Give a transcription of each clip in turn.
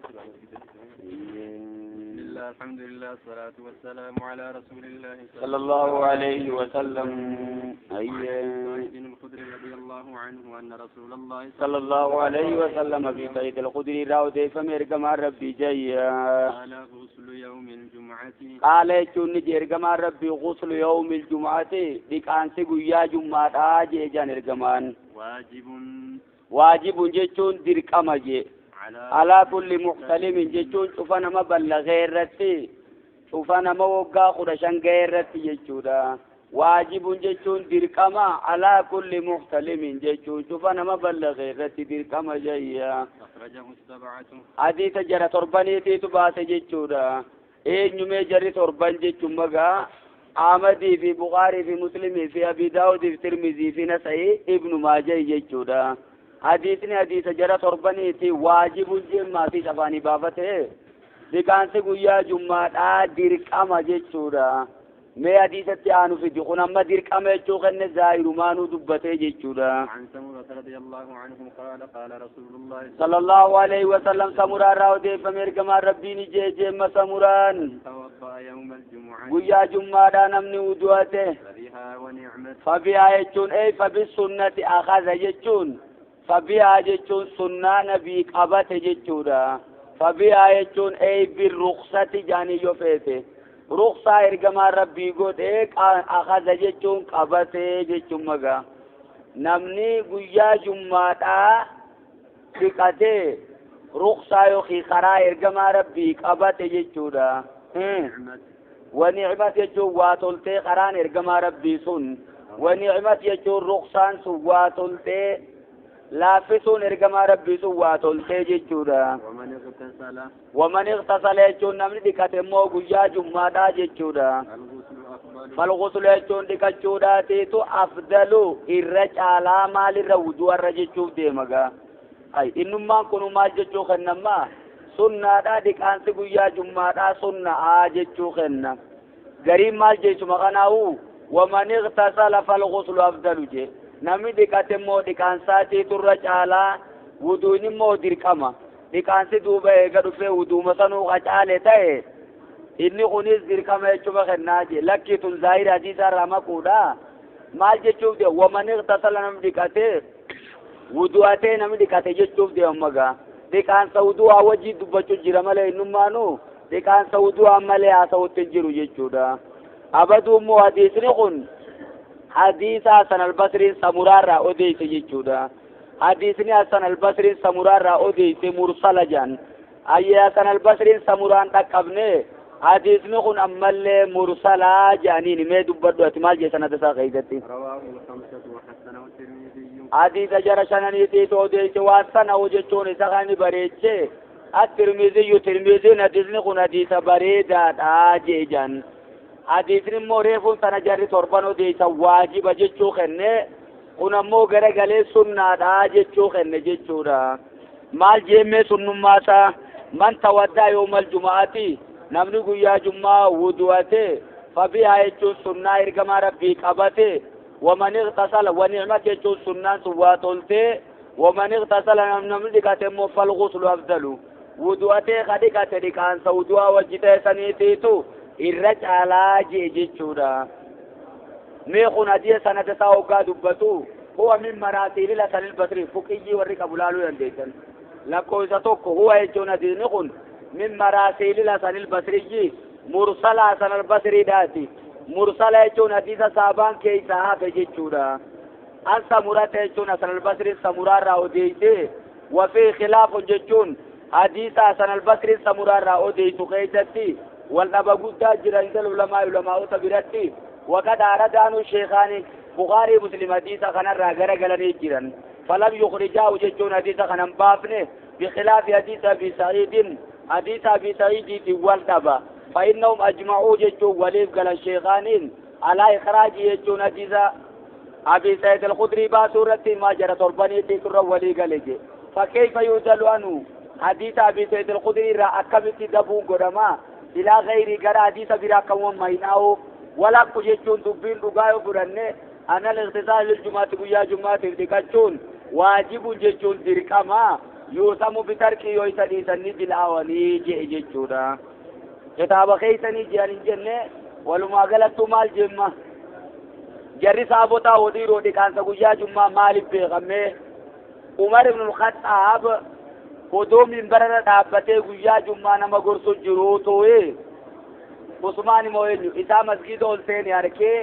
بسم الله الحمد لله الصلاة والسلام على رسول الله صلى الله عليه وسلم. سعيد الخدري رضي الله عنه أن رسول الله صلى الله عليه وسلم في سعيد الخدري راو ديفم إرقما ربي جي قال غسل يوم الجمعة قال يجون إرقما ربي غسل يوم الجمعة ديكانسي قيا جمعة جي جان إرقمان واجب واجب جيتون درقما جي على كل محتلم جيتون شوفنا ما بلغ غيرتي شوفنا ما وقع خرشان غيرتي جيتودا واجب جيتون درقما على كل محتلم جيتون شوفنا ما بلغ غيرتي درقما جيا أخرجه السبعة حديث جرى ترباني تباس جيتودا إيه نمي جري تربان جيتون مغا أحمدي في بخاري في مسلم في أبي داود في ترمذي في نسائي ابن ماجه جيتودا حديثني حديث جرى ترباني تي واجب جمع في شفاني بافته دكان سے گویا جمعہ دا درقما جچودا میں حدیث تے انو في دخون اما درقما جچو کن ظاہر مانو دبتے جچودا. عن سمرة رضي الله عنه قال قال رسول الله صلى الله عليه وسلم سمرا راو دے فمر کما ربی نی جے جے مسمران توضا يوم الجمعة گویا جمعہ دا نمنی وضوءتے فبها ونعمت فبها جچون اے فبالسنت اخذ جچون فبها جچون سنہ نبی قبت جچودا فبها جچون اے بالرخصت جانی جو فیتے رخصہ ارگما ربی گوت ایک اخذ جچون قبت جچون مگا نمنی گویا جمعہ دا دقتے رخصہ یوخی خرا ارگما ربی قبت جچودا ونعمت جچون واتولتے خران ارگما ربی سن ونعمت جچون رخصان سو واتولتے لافسون ارگما ربی سو واتولتے جچودا. ومن اغتسل جچون نمنی دقتے مو گویا جمعہ دا جچودا فالغسل جچون دقچودا تی تو افضلو ارچ آلا مال الروضو الرجچو دے مگا ای انما کنو مال جچو خنما سنہ دا دقان سے گویا جمعہ دا سنہ آ جچو خننا غریب مال جچو مگناو ومن اغتسل فالغسل افضلو جے نمی دقتے مو دقان ساتی تو رچ آلا وضو نمو درکما دقان سے دوبے گدفے وضو مسنو غچالے تے inni kunis dirqama jechuma kennaa jee lakki tun zaahir hadiisa irraa maquudha maal jechuuf dee waman ightasala nam dhiqate wudu'atee namni dhiqate jechuuf dee ammagaa dhiqaansa wudu'aa wajjii dubbachuu jira malee innummaanu dhiqaansa wudu'aa malee haasa'utti hin jiru jechuudha. Abaduu immoo hadiisni kun hadiisa Hasan Albasriin samuraarraa odeeyse jechuudha. Hadiisni Hasan Albasriin samuraarraa odeeyse mursala jedhan. Ayyee Hasan Albasriin samuraan dhaqqabne حديثني خن أمالي مرسلا جانين مي دبردو اتمال جيسان هدسا قيدتي رواه الخمسة وحسنه الترمذي حديث جرشانني تيتو ديش واسنه جچون سغاني بريچه الترمذي ترمذي حديثني خن حديث بريدا اجي جان حديثني موريفون سنجري توربانو ديش واجب جچو خنه خن مو غرغلي سنة اجي خنه جچورا مال جيمه سنما من تودع يوم الجمعة نمني گویا جمعہ وضوءتے فبها جچو سنہ ارگما ربی قبتے ومن اغتسل ونعمت جچو سنہ سواتولتے ومن اغتسل نمني دقتے مو فالغسل افضل وضوءتے خدقتے دقان سودوا وجتے سنیتی تو ارج علا جی جچودا میں خون حدیث سند ساوگا دبتو هو من مراسيل الحسن البصري فقهي ورق ابو لالو ينديتن لكو ستوك هو جچون حدیث خون من مراسيل الحسن البصري مرسل حسن البصري داتي مرسل جچون حدیث صحابان کے صحابہ جچودا ان سمرہ جچون حسن البصري سمرہ راو دیتے وفي خلاف جچون حدیث حسن البصري سمرہ راو دیتو قیدتی والنبا گدا جرائد العلماء علماء تبرتی وقد اراد ان الشيخان بخاري مسلم حدیث خنا را غرغلني جرن فلم يخرجاه جچون حدیث خنا بافنے بخلاف حدیث ابي سعيد حديث أبي سعيد والدبا فإنهم أجمعوا جتوا وليف قال الشيخان على إخراج جتوا حديث أبي سعيد الخدري باسورة ما جرى ترباني تكرر ولي قال فكيف يدل عنه حديث أبي سعيد الخدري را أكمت دبو قدما إلى غير قرى حديث براكم ميناو ولا كجتون دبين رقايو قرنه أنا الاغتسال للجمعة قيا جمعة تكتون واجب جتون دركما Yuusamu bitarkii yoo isa dhiisanii dil'aawanii je'e jechuudha. Kitaaba keeysanii je'an hin jenne walumaa galattuu maal jemma? Jarri saabotaa hodiiroo dhiqaansa guyyaa jummaa maaliif beekamee? Umar ibn al-Khattaab odoo minbararra dhaabbatee guyyaa jummaa nama gorsu jiruu tu'e Usmaan immoo eenyu isaa masgiida ol seene harkee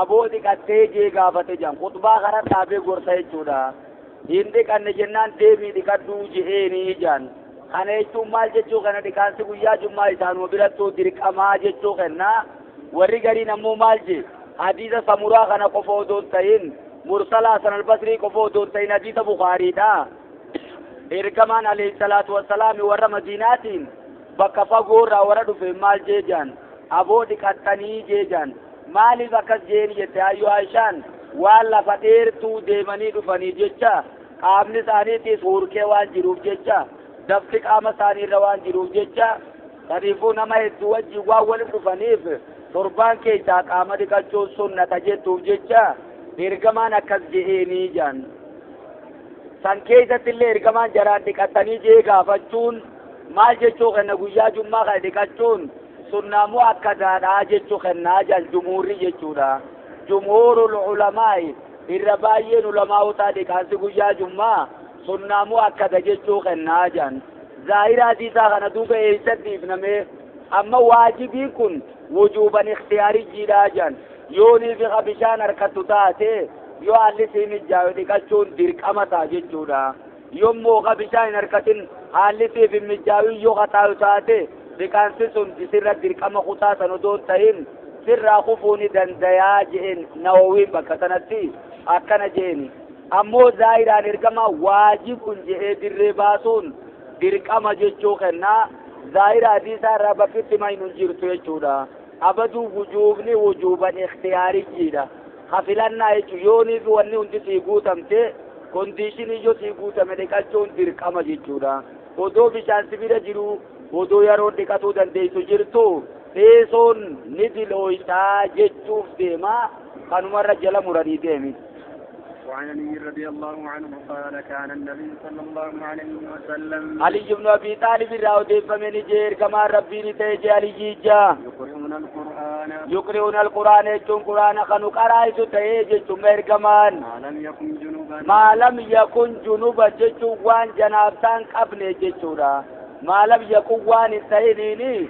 aboo dhiqattee jee gaafate jedhan khutbaa karaa dhaabee gorsa jechuudha. Hin dhiqanne jennaan deemii dhiqadhuu je'eenii jedhan. Kana jechuun maal jechuu kana dhiqaansi guyyaa jummaa isaanuma birattuu dirqamaa jechuu kenna. Warri gariin ammoo maal jee hadiisa samuraa kana qofa odoo hin ta'in mursala Hasan al-Basrii qofa odoo hin ta'in hadiisa Bukaariidha. Ergamaan alayhi salaatu wassalaami warra Madiinaatiin bakka fagoo irraa warra dhufe maal jee jedhan aboo dhiqattanii jee jedhan maaliif akkas jeeni jette hayyuu Aishaan waan lafa dheertuu deemanii dhufanii jecha qaamni isaaniitiis hurkee waan jiruuf jecha dafti qaama isaanii irra waan jiruuf jecha saniifuu nama hedduu wajjin waan waliin dhufaniif torbaan keessaa qaama dhiqachuun sunnata jettuuf jecha ergamaan akkas je'eenii jedhan. San keessatti illee ergamaan jaraan dhiqatanii jee gaafachuun maal jechuu kenna guyyaa jummaa kana dhiqachuun sunnaamoo akka daadhaa jechuu kennaa jedhan jumhuurri jechuudha. Jumhuurul ulamaa'i irra baay'een ulamaa'otaa dhiqaansi guyyaa jummaa sunnaamoo akkada jechuu kennaa jedhan. Zaahira hadiisaa kana duuba eessatti dhiifnamee amma waajibiin kun wujuuban ikhtiyaariyyiidhaa jedhan. Yoonii fi bishaan harkattu taate yoo haalli sii mijjaawe dhiqachuun dirqama ta'a jechuudha. Yommuu ka bishaan hin harkatin haalli siif hin mijaawin yoo qataa'u taate dhiqaansi sun sirra dirqama kutaa san odoo hin ta'in sirraa kufuu ni dandayaa je'een Nawawiin bakka sanatti akkana je'eni. Ammoo zaahiraan ergama waajibun je'ee dirree baasuun dirqama jechuu kennaa zaahira hadiisaa irraa bakkitti maynu hin jirtu jechuudha. Abaduu wujuubni wujuuban ikhtiyaariyyiidha. Hafilannaa jechuun yoonii fi wanni hundi sii guutamte kondiishinii yoo sii guutame dhiqachuun dirqama jechuudha. Odoo bishaan si bira jiru odoo yeroon dhiqatuu dandeessu jirtu teessoon ni dilooysaa jechuuf deema kanumarra jala muranii deemi. وعن علي رضي الله عنه قال كان النبي صلى الله عليه وسلم علي بن أبي طالب irraa odeeffame ni jee ergamaan rabbii ni ta'e jee Aliyyii jaa. يقرؤون القرآن يقرؤون القرآن jechuun quraana kanu qaraa'isu ta'ee jechuun ergamaan. ما لم يكن جنبا ما لم يكن جنبا jechuun waan janaabtaan qabne jechuudha. ما لم يكن waan hin ta'iniini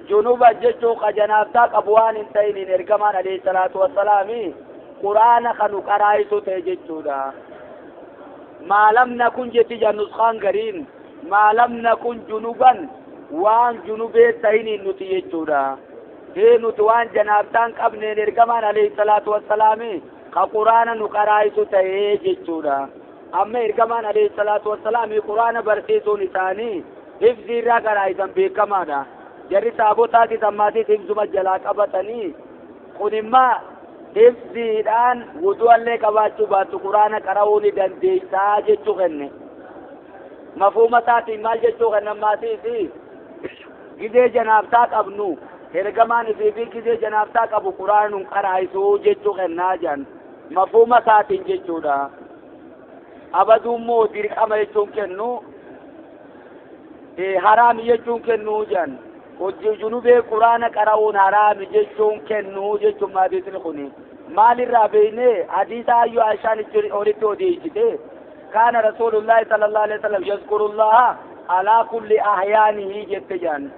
junuba jechuun ka janaabtaa qabu waan hin ta'iniin ergamaan alayhi salaatu wassalaami quraana kanu qaraa'isu ta'e jechuudha. ما لم نكن jetti jan nuskaan gariin ما لم نكن جنبا waan junubee ta'iniin nuti jechuudha. Hee nuti waan janaabtaan qabneen ergamaan alayhi salaatu wassalaami ka quraana nu qaraa'isu ta'ee jechuudha. Amma ergamaan alayhi salaatu wassalaami quraana barsiisuun isaanii hifzii irraa qaraa'isan beekamaadha. Jarri saabotaatis ammaatis hifzuma jalaa qabatanii kun immaa hifziidhaan wudu'allee qabaachuu baattu quraana qara'uu ni dandeessaa jechuu kenne. Mafuuma isaatiin maal jechuu kenne ammaatiisi gizee janaabtaa qabnu ergamaan isii fi gizee janaabtaa qabu quraana nun qaraa'isuu jechuu kennaa jedhan mafuuma isaatiin jechuudha. Abaduummoo dirqama jechuun kennu haraami jechuun kennuu jedhan. Hojii junubee quraana qara'uun haraami jechuun kennuu jechuun hadiisni kuni. Maalirraa beeknee hadiisa hayyuu Aishaan olitti odeessite kaana rasuulullaahi sallallahu alaihi wasallam yazkurullaha alaa kulli ahyaanihi jette jedhan.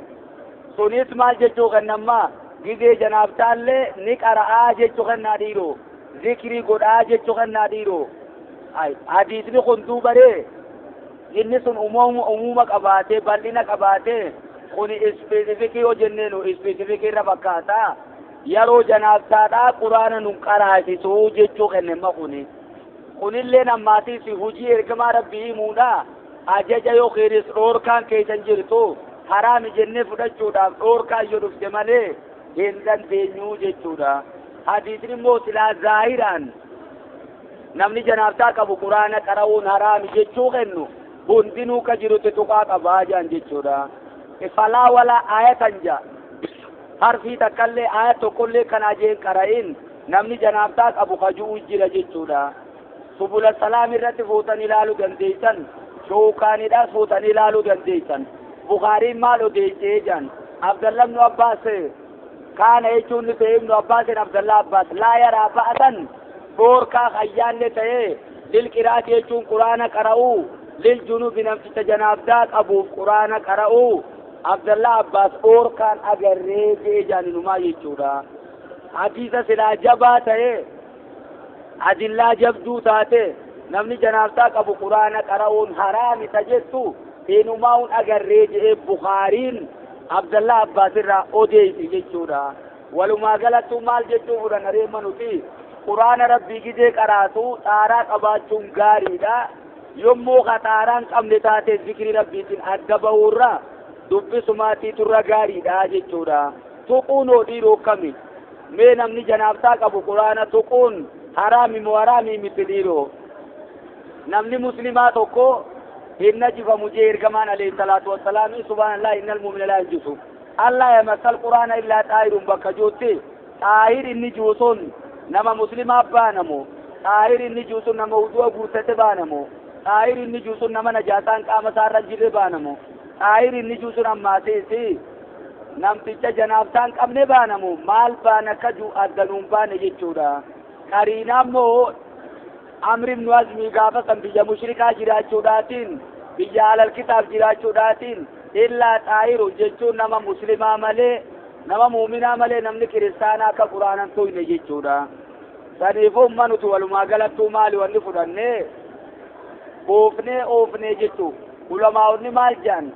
Sunis maal jechuu kennamma gizee janaabtaallee ni qara'aa jechuu kennaa dhiiroo zikrii godhaa jechuu kennaa dhiiroo. Hadiisni kun duubaree inni sun umuuma qabaatee bal'ina qabaatee kun ispeesifikii yoo jenneenu ispeesifikii irra fakkaata yeroo janaabtaadhaa quraana nun qaraasisuu jechuu kennema kuni. Kunillee ammaatiis hujii ergamaa rabbii himuudha ajaja yookiinis dhoorkaan keessan jirtu haraami jennee fudhachuudhaaf dhoorkaan yoo dhufte malee hin dandeenyu jechuudha. Hadiisni immoo silaa zaahiraan namni janaabtaa qabu quraana qara'uun haraami jechuu kennu hundinuu ka jirutti tuqaa qabaa jedhan jechuudha. Falaa wala ayatan ja harfii takkallee aya tokkollee kan ajeen qara'in namni janaabtaa qabu kaju'u jira jechuudha. Subula salaam irratti fuutan ilaaluu dandeessan Shookaanidhaas fuutanii ilaaluu dandeessan. Bukaariin maal odeessee jedhan? Abdallah ibnu Abbaas kaana jechuun ni ta'e ibnu Abbaasin Abdallah Abbaas laa yaraa ba'atan dhoorkaa hayyaallee ta'ee lil qiraati jechuun quraana qara'uu lil junubi namticha janaabdaa qabuuf quraana qara'uu Abdallah Abbaas dhoorkaan agarree jee jaaninumaa jechuudha. Hadiisa silaa jabaa ta'ee adillaa jabduu taate namni janaabdaa qabu quraana qara'uun haraami ta jettu inumaa'uun agarree jedhee Bukaariin Abdallah Abbaas irraa odeessi jechuudha. Walumaa galattuu maal jechuu fudhan areema nuti quraana rabbii gizee qaraatu xaaraa qabaachuun gaariidha. Yommuu ka xaaraa hin qabne taate zikrii rabbiitiin adda bahuurra dubbisumaatiitu irra gaariidha jechuudha. Tuquun hoo dhiiroo akkami? Mee namni janaabtaa qabu quraana tuquun haraami moo haraamii miti dhiiroo? Namni muslimaa tokko hin najifamu jee ergamaan alayhi salaatu wassalaami subhaanallah innal mu'mina laa yanjisu. Allah yamassal quraana illaa xaahirun bakka juutti xaahir inni jiru sun nama muslimaa baanamu xaahir inni jiru sun nama wudu'a guuttate baanamu xaahir inni jiru sun nama najaasaan qaama isaarra hin jirre baanamu xaahir inni jiru sun ammaasiisi namticha janaabtaan qabne baanamu maal baana akka jiru addanuun baane jechuudha. Qariinaa immoo Amr ibn Azmi gaafa san biyya mushrikaa jiraachuudhaatiin biyya alal kitaab jiraachuudhaatiin illaa xaahiru jechuun nama muslimaa malee nama muuminaa malee namni kiristaanaa akka quraanan tuyne jechuudha. Saniifuu umma nuti walumaa galattuu maali wanni fudhannee oofnee oofnee jechuu ulamaa'onni maal jedhan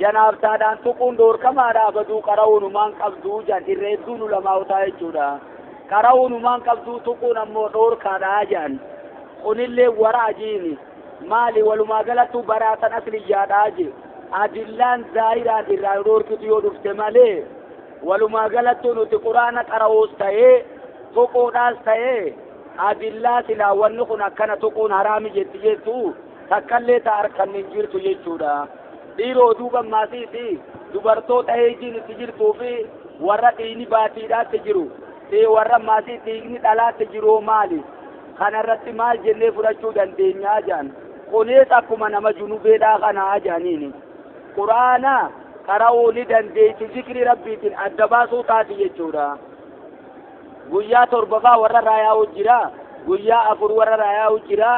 janaabtaadhaan tuquun dhoorkamaadha abaduu qara'uunumaan qabduu jedhan irra hedduun ulamaa'otaa jechuudha. Qara'uunumaan qabduu tuquun ammoo dhoorkaadha jedhan kunillee wara ajiini maali walumaa galattuu baraatan asliyyaadha je adillaan zaahiraan irraa dhoorkitu yoo dhufte malee walumaa galattuu nuti quraana qara'uus ta'ee tuquudhaas ta'ee adillaa silaa wanni kun akkana tuquun haraami jetti jettu takkallee ta harkan hin jirtu jechuudha. Dhiiroo duuba maasiisi dubartoota heejiin itti jirtuu fi warra dhiigni baatiidhaatti jiru warra maasii dhiigni dhalaatti jiru maali? Kanarratti maal jennee fudhachuu dandeenyaa jedhan. Kunis akkuma nama junubeedhaa kanaa jedhaniini. Quraana qara'uu ni dandeessi zikrii rabbiitiin adda baasuu taati jechuudha. Guyyaa torbafaa warra raayaa'u jira, guyyaa 4 warra raayaa'u jira,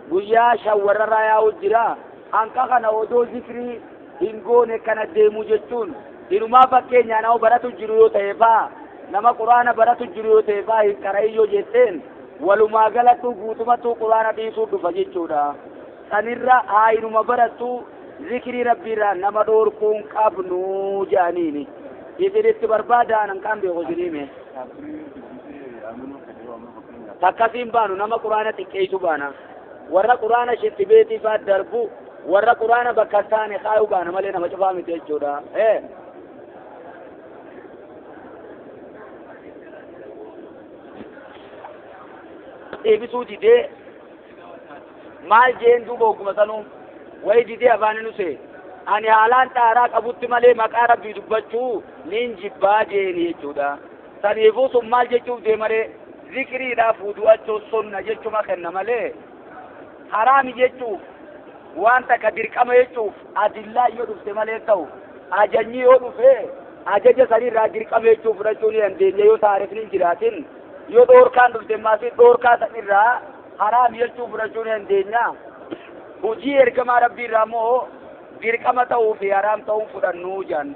guyyaa 5 warra raayaa'u jira. Hanqa kana odoo zikrii hin goone kana deemu jechuun hinumaa fakkeenyaa nama baratu jiru yoo ta'e faa nama quraana baratu jiru yoo ta'e faa hin qara'iyyoo jetteen walumaa galattuu guutumattuu quraana dhiisuu dhufa jechuudha. Sanirra haa hinuma barattu zikrii rabbiirraa nama dhoorkuun qabnu jedhaniini. Isinitti barbaadaan hanqaan beeku isinii takkasiin baanu nama quraana xiqqeessu baana. Warra quraana shitti beetii faa darbu warra quraana bakka hin taane kaayuu baana malee nama cufaa miti jechuudha. Deebisuu didee maal jeen duuba ogguma sanuu wayi didee afaan nuse ani haalaan xaaraa qabutti malee maqaa rabbii dubbachuu nin jibbaa jeeni jechuudha. Saniifuu sun maal jechuuf deemaree zikriidhaaf wudu'achuu sunna jechuma kenna malee haraami jechuuf waan takka dirqama jechuuf adillaa yoo dhufte malee ta'u ajajni yoo dhufe ajaja sanirraa dirqama jechuuf fudhachuu ni dandeenya yoo taarifni hin jiraatin yoo dhoorkaan dhufte maasii dhoorkaa sanirraa haraami jechuuf fudhachuu ni dandeenya. Hojii ergamaa rabbiirraa immoo dirqama ta'uu fi haraam ta'uun fudhannuu jedhan.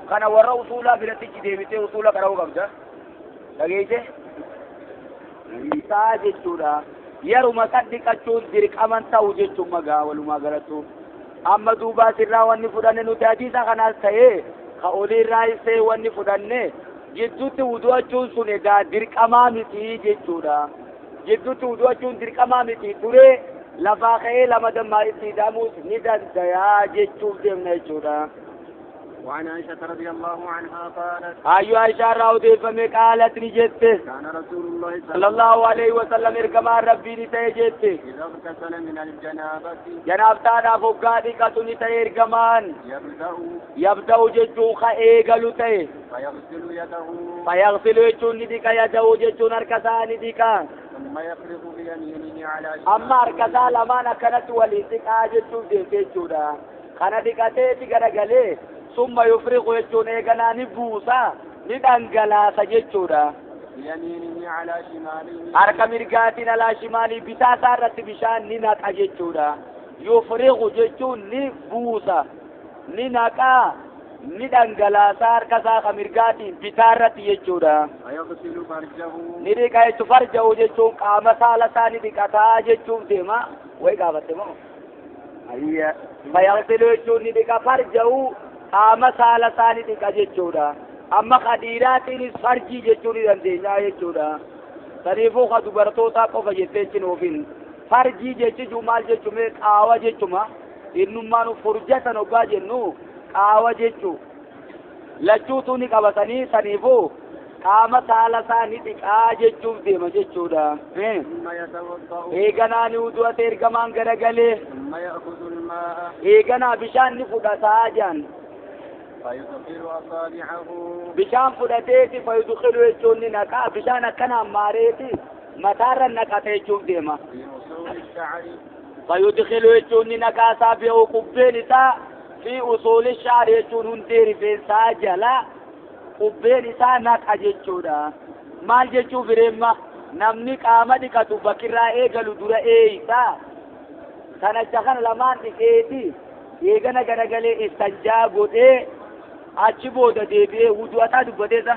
Kana warra usuulaa biratti deebitee usuula qara'uu qabda. Dhageesse? Isaa jechuudha. Yeruma san dhiqachuun dirqaman ta'u jechuun magaa walumaa galattu. Amma duubaa sirraa wanni fudhanne nuti hadiisa kanaas ta'ee ka oliirraa isee wanni fudhanne jidduutti wudu'achuun sun egaa dirqamaa miti jechuudha. Jidduutti wudu'achuun dirqamaa miti turee lafaa ka'ee lama dammaa itti hidhamuus ni dandayaa jechuuf deemna jechuudha. وعن عائشة رضي الله عنها قالت أيها عائشة راودي فمي قالت نجت كان رسول الله صلى الله عليه وسلم إرجما ربي نتيجت إذا اغتسل من الجنابة جنابتانا فوقاتي كتوني تيرجمان يبدأ جتو خيغلو تي فيغسل يده فيغسل يجون نديكا يده جتو نركسا نديكا ثم يفرغ بيمينه على أما أركسا لما نكنت وليتك آجتو ديتو خنا ديكاتي تيغرغلي ثم يفرغ يجون إيغنا نبوسا ندنغلاسا جتو بيمينه على شماله أركا مرغاتين على شمالي بتاسا رت بشان ننقا جتو يفرغ جتو نبوسا ننقا ندنغلاسا أركسا خمرغاتين بتارت يجودا ويغسل فرجه نديكا يجو فرجه جتو قام سالسا نديكا جتو ديما وي قابته ما ايا فيغسل يجو نديكا فرجه قام سالسا نديكا جتودا اما خديراتين فرجي جتو ندندنيا يجودا سريفو خدبرتوتا قف جتين وفين فرجي جتو مال جتو مي قاوا جتو ما انما فرجه نوغا جنو قاوة جيتشو لچوتو ني قبطني سنيفو قام سالسا ندقا جيتشو ديما جيتشو دا ثم يتوضأ ايغنا ني وضوء ارغمان غرغلي ثم يأخذ الماء ايغنا بشان ني فدتا جان فيدخل أصابعه بشان فدتيتي فيدخل يجون نقا بشان كنا ماريتي متار نقا تيجو ديما في أصول الشعر فيدخل يجون نقا أصابعه قبين في أصول الشعر يجون هندير في ساجلا قبين سانك أجتشودا مال جتشو فريما نمني قامة كتو بكرا إيغلو دورا إيسا سنة لمان إيتي إيغنا غنغلي استنجا قد أجبو دا ديبي ودواتا دبتيسا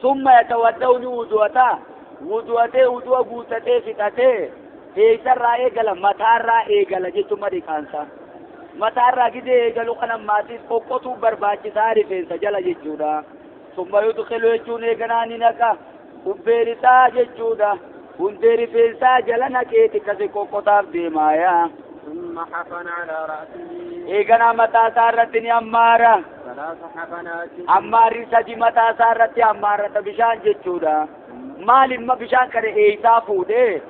ثم يتودوني ودواتا ودواتي ودوا قوتتي فتاتي eessarraa eegala mataarraa eegala jechuun madiqaansa mataarraa gidee eegalu kana maatiis qoqqotuu barbaachisaa rifeensa jala jechuudha summa yudkilu jechuun eeganaa ni naqa ubbeen isaa jechuudha hundee rifeensaa jala naqeeti kasi qoqqotaaf deemaaya ثم حفن على رأسه eeganaa mataa isaa irratti ni ammaara ثلاث حفنات ammaarri sadi mataa isaa irratti ammaarrata bishaan jechuudha maal imma bishaan kana eeysaa fuudhee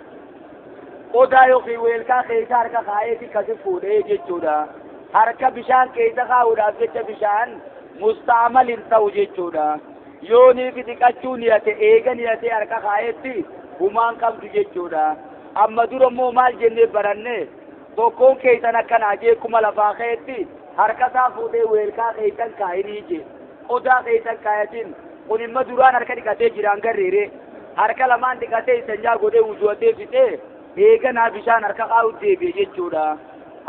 qodaa yookiin weelkaa keessa harka kaa'eeti kasi fuudhee jechuudha. Harka bishaan keessa kaa'uudhaaf jecha bishaan mustaamal hin ta'u jechuudha. Yoo niifi dhiqachuu niyate eega niyate harka kaa'etti humaan qabdu jechuudha. Amma dura immoo maal jennee baranne tokkoon keessan akkanaa jee kuma lafaa ka'etti harka isaa fuudhee weelkaa keessan kaa'inii jee qodaa keessan kaayatin kun imma duraan harka dhiqatee jiraan garreere harka lamaan dhiqatee isanjaa godhee wujuwatee fixee eeganaa bishaan harka kaa'u deebi'e jechuudha.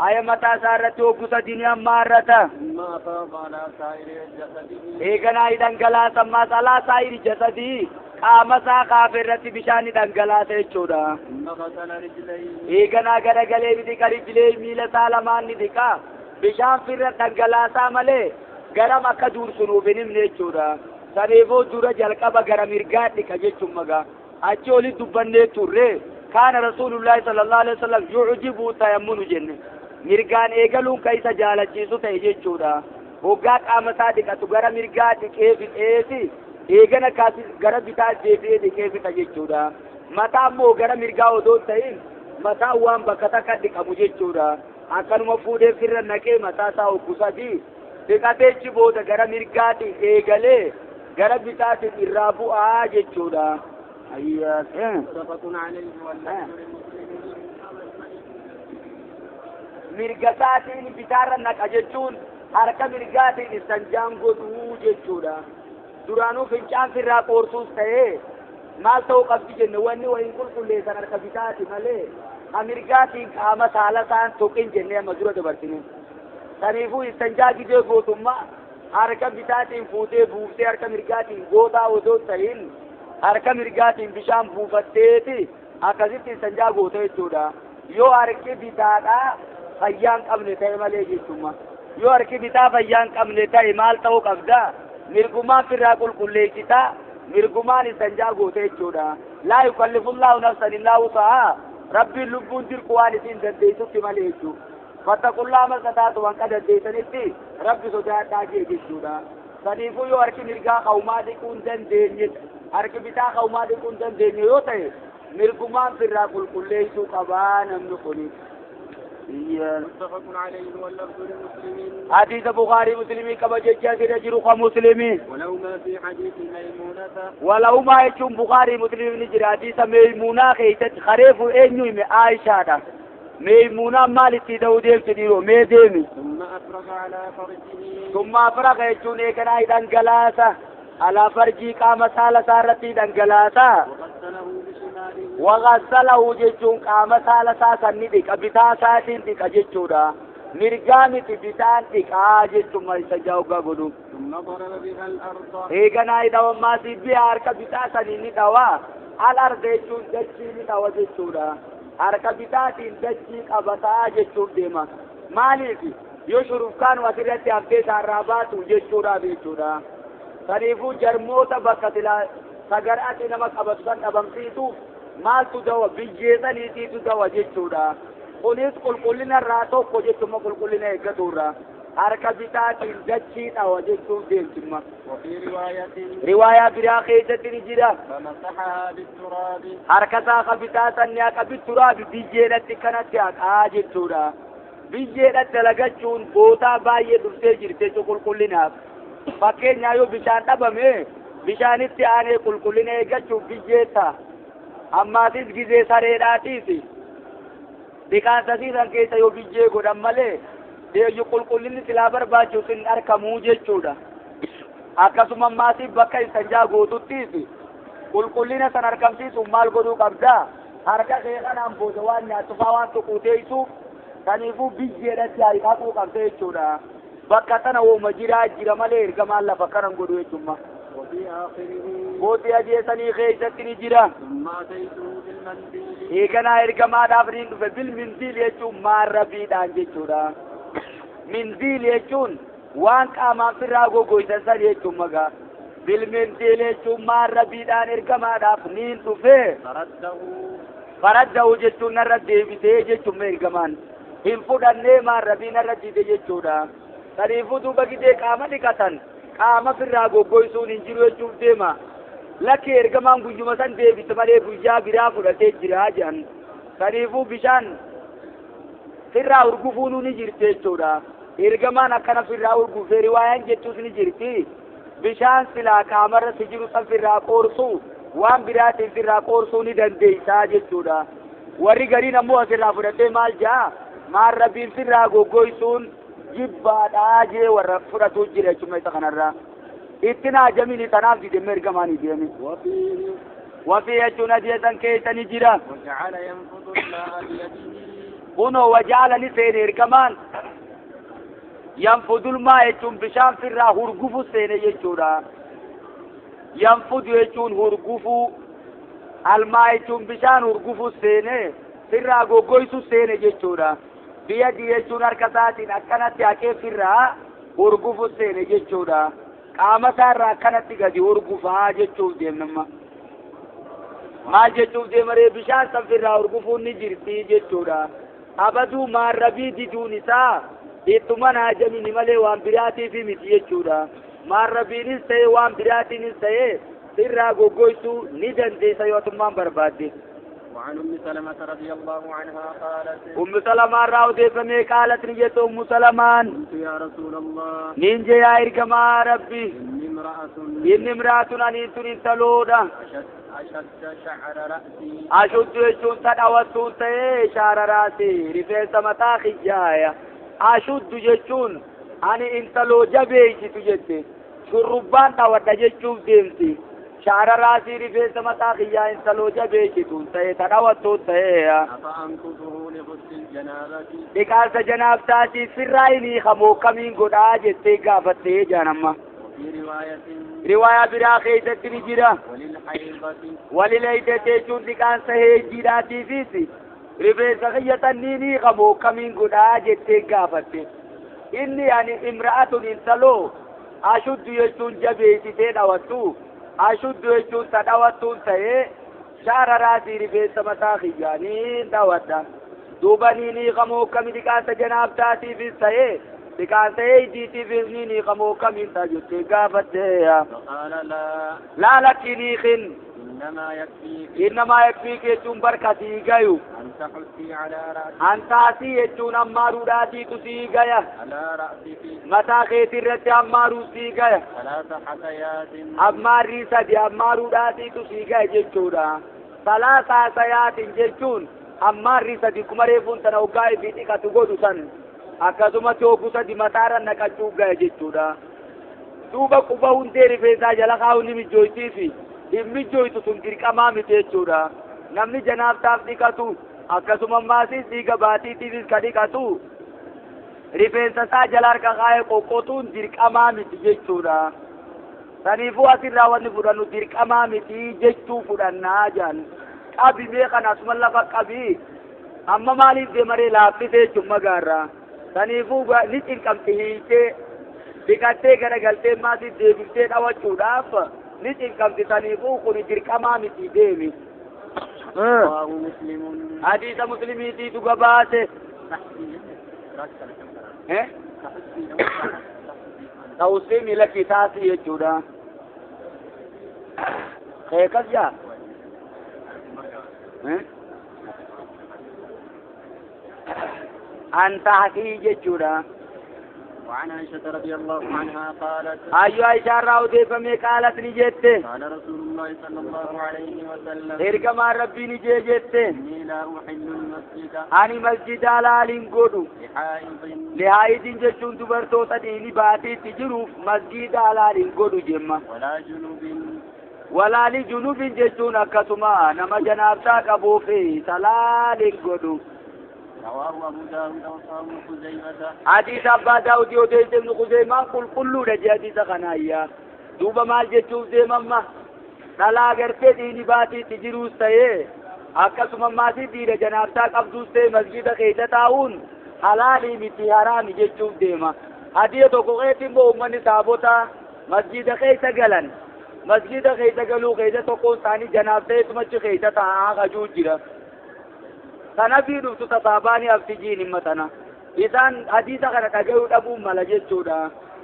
Aya mataa isaa irratti hoggu sadii ni ammaarrata. ثم أفاض على سائر جسده Eeganaa ni dhangalaasa ammaas alaa saa'iri jasadii qaama isaa kaafe irratti bishaan ni dhangalaasa jechuudha. ثم غسل رجليه Eeganaa garagalee ni dhiqa rijilee miila isaa lamaan ni dhiqa. Bishaan firra dhangalaasaa malee garam akka duursunuuf hin himne jechuudha. Saniifuu dura jalqaba gara mirgaa dhiqa jechuun magaa. Achi olitti dubbannee turre. كان رسول الله صلى الله عليه وسلم يعجبه تيمن جنة مرغان ايغلون كيسا جالچيسو تاي جچودا وغا قام صادق تغرا مرغا ديكه فيتي ايغنا كاسي غرا بيتا ديبي ديكه فيتا جچودا متا مو غرا مرغا ودو تاي متا وان بكتا كدقمو جچودا اكنما فودي فير نكه متا سا وكسدي ديكاتي چبودا غرا مرغا دي ايغله غرا بيتا دي رابو ا جچودا أيوة متفق عليه واللفظ لمسلم mirgasaatiin bitaarra naqa jechuun harka mirgaatiin istanjaan godhuu jechuudha. Duraanuu fincaan firraa qoorsuus ta'ee maal ta'uu qabdi jenne wanni wayin qulqulleessan harka bitaati malee ha mirgaatiin qaama saala isaan tuqin jennee amma dura dabarsine. Saniifuu istanjaa gidee gootummaa harka bitaatiin fuutee buuftee harka mirgaatiin gootaa osoo ta'in harka mirgaatiin bishaan buufatteeti akkasitti istanjaa goota jechuudha. Yoo harki bitaadhaa fayyaan qabne ta'e malee jechuudha. Yoo harki bitaa fayyaan qabne ta'e maal ta'uu qabda? Mirgumaan firraa qulqulleessitaa mirgumaan istanjaa goota jechuudha. Laa yukallifullaahu nafsan illaa wusahaa rabbiin lubbuun dirqu waan isiin dandeessutti malee jechuudha. فاتقوا الله ما استطعتم waan qadandeessanitti rabbi sodaadhaa jee jechuudha. Saniifuu yoo harki mirgaa qawmaa dhiquu hin dandeenye harki bitaa qawmaa dhiquu hin dandeenye yoo ta'e mirgumaan firraa qulqulleessuu qabaa namni kuni. متفق عليه واللفظ لمسلم. حديث بخاري مسلمي كما جاء في مسلمي. ولو في حديث ميمونة. ولو ما يجون بخاري مسلم نجري حديث ميمونة خيتت خريف إنه عائشة ميمونة مالتي داوديم تديرو ميديمي. ثم أفرغ على فرجه. ثم أفرغ يجون إكنا إذن جلاسة على فرجي قام سالة سارتي إذن جلاسة. وغسله بشماله. وغسله جيجون قام سالة سني ديك بتا ساتين ديك جيجودا mirgaamiti bitaan dhiqaa jechuun isa jaawgaa godhu. ثم ضرب بها الأرض. Eeganaa idawammaa bi'a harka bitaa sanii ni dhawaa. Al-arda jechuun dachii ni dhawa jechuudha. Harka bitaatiin dachii qabataa jechuun deema. Maaliif yoo shurufkaan asirratti haftee isaarraa baatu jechuudhaaf jechuudha. Saniifuu jarmoota bakka silaa sagaraatti nama qabatu san dhabamsiisuuf maaltu dawa biyyee saniitiitu dawa jechuudha. Kunis qulqullina irraa tokko jechuun qulqullina eeggaturraa harka bitaatiin dachii dhawa jechuun deemtimma. وفي رواية riwaayaa biraa keessatti ni jira. فمسحها بالتراب. Harka isaa bitaa sanni haqa bitturaabi biyyeedhatti kanatti haqaa jechuudha. Biyyeedhatti dalagachuun bootaa baay'ee dhuftee jirti jechuun qulqullinaaf. Fakkeenyaa yoo bishaan dhabame bishaanitti aanee qulqullina eeggachuuf biyyee ta'a. Ammaatis gizee sareedhaatiis dhiqaansa siisan keessa yoo biyyee godhan malee deeyyu qulqullinni silaa barbaachisu hin argamuu jechuudha. Akkasuma ammaatiif bakka istinjaa gootuttiis qulqullina san argamsiisuuf maal godhuu qabdaa? Harka kee kanaan booda waan nyaattu faa waan tuquu teessuuf kaniifuu biyyeedhatti haquu qabda jechuudha. Bakka tana wooma jiraa jira malee ergamaan lafa kanan godhu jechuudha. وفي آخره. Booddee ajeessanii keessatti ni jira. ثم أتيته بالمنديل. Eeganaa ergamaadhaaf niin dhufe bilmindiil jechuun maarrabiidhaan jechuudha. Mindiil jechuun waan qaamaan firraa goggoysan san jechuun magaa. Bilmindiil jechuun maarrabiidhaan ergamaadhaaf niin dhufe. فرده. Faraddahu jechuun narra deebisee jechuun ergamaan. Hin fudhannee maarrabii narra dide jechuudha. Saniifuu duuba gidee qaama dhiqatan qaama firraa goggoysuun hin jiru jechuuf deema. Lakki ergamaan guyyuma san deebise malee guyyaa biraa fudhatee jira jedhan. Saniifuu bishaan firraa urgufuun ni jirti jechuudha. Ergamaan akkana firraa urgufee riwaayaan jechuus ni jirti. Bishaan silaa qaamarra si jiru san firraa qoorsuu waan biraatiin firraa qoorsuu ni dandeessaa jechuudha. Warri gariin ammoo asirraa fudhatee maal jaa maarrabiin firraa goggoysuun jibbaadhaa jee warra fudhatu jira jechuudha isa kanarraa. Itti naajamini tanaaf didemme ergamaanii deeme. وفيه. Wafii jechuun ajeessan keessa ni jira. وجعل ينفض الماء بيده. Kunoo wajaala ni seene ergamaan yanfudul maa jechuun bishaan firraa hurgufu seene jechuudha. Yanfudu jechuun hurgufuu almaa jechuun bishaan hurgufu seene firraa goggoysu seene jechuudha. Biyadi jechuun harka isaatiin akkanatti haqee firraa hurgufu seene jechuudha. Qaama isaarraa akkanatti gadi hurgufaa jechuuf deemnamma. Maal jechuuf deemaree bishaan san firraa hurgufuun ni jirti jechuudha. Abaduu maarrabii diduun isaa ittuma naajamini malee waan biraatiif miti jechuudha. Maarrabiinis ta'e waan biraatiinis ta'e sirraa goggoysuu ni dandeessa yoo atummaan barbaadde. وعن أم سلمة رضي الله عنها قالت. أم سلمة راودي فمي قالت نجت أم سلمان. قلت يا رسول الله. نينجي يا إرجما ربي. إني امرأة. إني امرأة أنيت انتلودا. أشد شعر رأسي. أشد يشون تدعوتون تي شعر رأسي رفيس متا خجايا. أشد يشون أني انتلو جبيتي تجتي. شربان تودى يشون ديمتي. شعر راسي رفيس متا خيا انتلو جبيتي تي تدعوتون تي. أفأنكفه لغسل الجنابة. بكارس جناب تاتي سرايني خمو كمين قد آجتي قافتي جانما. وفي رواية. رواية برا خيزة نجرة. وللحيضة. وللحيضة جون لكان سهي جيراتي فيسي. رفيس خية نيني خمو كمين قد آجتي قافتي. إني يعني امرأة انتلو أشد يجون جبيتي تدعوتو. أشد يجون تدعوتو تي شعر راسي رفيس متا خيا نين دعوتا. Duuba ni niiqamoo akkami dhiqaansa janaabtaatiifis ta'ee dhiqaansa eeydiitiifis ni niiqamoo akkamiin ta'a jettee gaafatte. فقال لا Laa lakki niiqin. إنما يكفيك Innamaa yakfiik jechuun barka sii gayu. أن تحثي على رأسك Antaasii jechuun ammaaruudhaatiitu sii gaya. على رأسك Mataa keetii irratti ammaaruu sii gaya. ثلاث حثيات Ammaarrii sadi ammaaruudhaatiitu sii gaya jechuudha. Salaasa hasayaatin jechuun ammaarrii sadi kuma reefuun tana hoggaa ifii dhiqatu godhu san akkasumatti hogguu sadi mataarra naqachuu gaya jechuudha. Duuba quba hundee rifeensaa jala kaa'uun ni mijjooytiifi hin mijjooytu sun dirqamaa miti jechuudha. Namni janaabtaaf dhiqatu akkasuma ammaas dhiiga baatiitiifis ka dhiqatu rifeensa isaa jala harka kaa'ee qoqqotuun dirqamaa miti jechuudha. Saniifuu asirraa wanni fudhannu dirqamaa miti jechuu fudhannaa jedhan. Qabi mee kana asuma lafa qabi. Amma maaliif deemaree laaffisee jechuun magaarraa. Saniifuu ni cinqamti hiitee dhiqattee garagaltee maasii deebiftee dhawachuudhaaf ni cinqamti. Saniifuu kun dirqamaa miti deemi. رواه مسلم. Hadiisa muslimiitiitu gabaase. تحثي Ta'usii miila kitaasii jechuudha. Keekas jaa? Antaasii jechuudha. وعن عائشة رضي الله عنها قالت Ayyoo Aishaa irraa odeeffamee qaalat ni jette. قال رسول الله صلى الله عليه وسلم Ergamaan Rabbii ni jee jette. إني لا أحل المسجد Ani masjida halaaliin godhu. لحائض Lihaayidin jechuun dubartoota dhiini baatiitti jiruuf masjida halaaliin godhu jemma. ولا جنب Walaalii junubin jechuun akkasuma nama janaabtaa qabuuf salaaliin godhu. رواه أبو داود وصححه ابن خزيمة. Hadiisa Abbaa Daawudii odeesse Ibnu Khuzeymaan qulqulluudha jee hadiisa kanaayyaa. Duuba maal jechuuf deemamma? Dhalaa gartee dhiini baatiitti jiruus ta'ee akkasuma maasii dhiira janaabtaa qabduus ta'e masjida keessa taa'uun halaalii miti haraami jechuuf deema. Hadiya tokko keetti immoo uummanni saabota masjida keessa galan. Masjida keessa galuu keessa tokkoon isaanii janaabteetumachi keessa taa'aa kajuu jira. Sana fi dhuftu tasaabaanii haftijiin himma tana. Isaan hadiisa kana dhagayuu dhabuun mala jechuudha.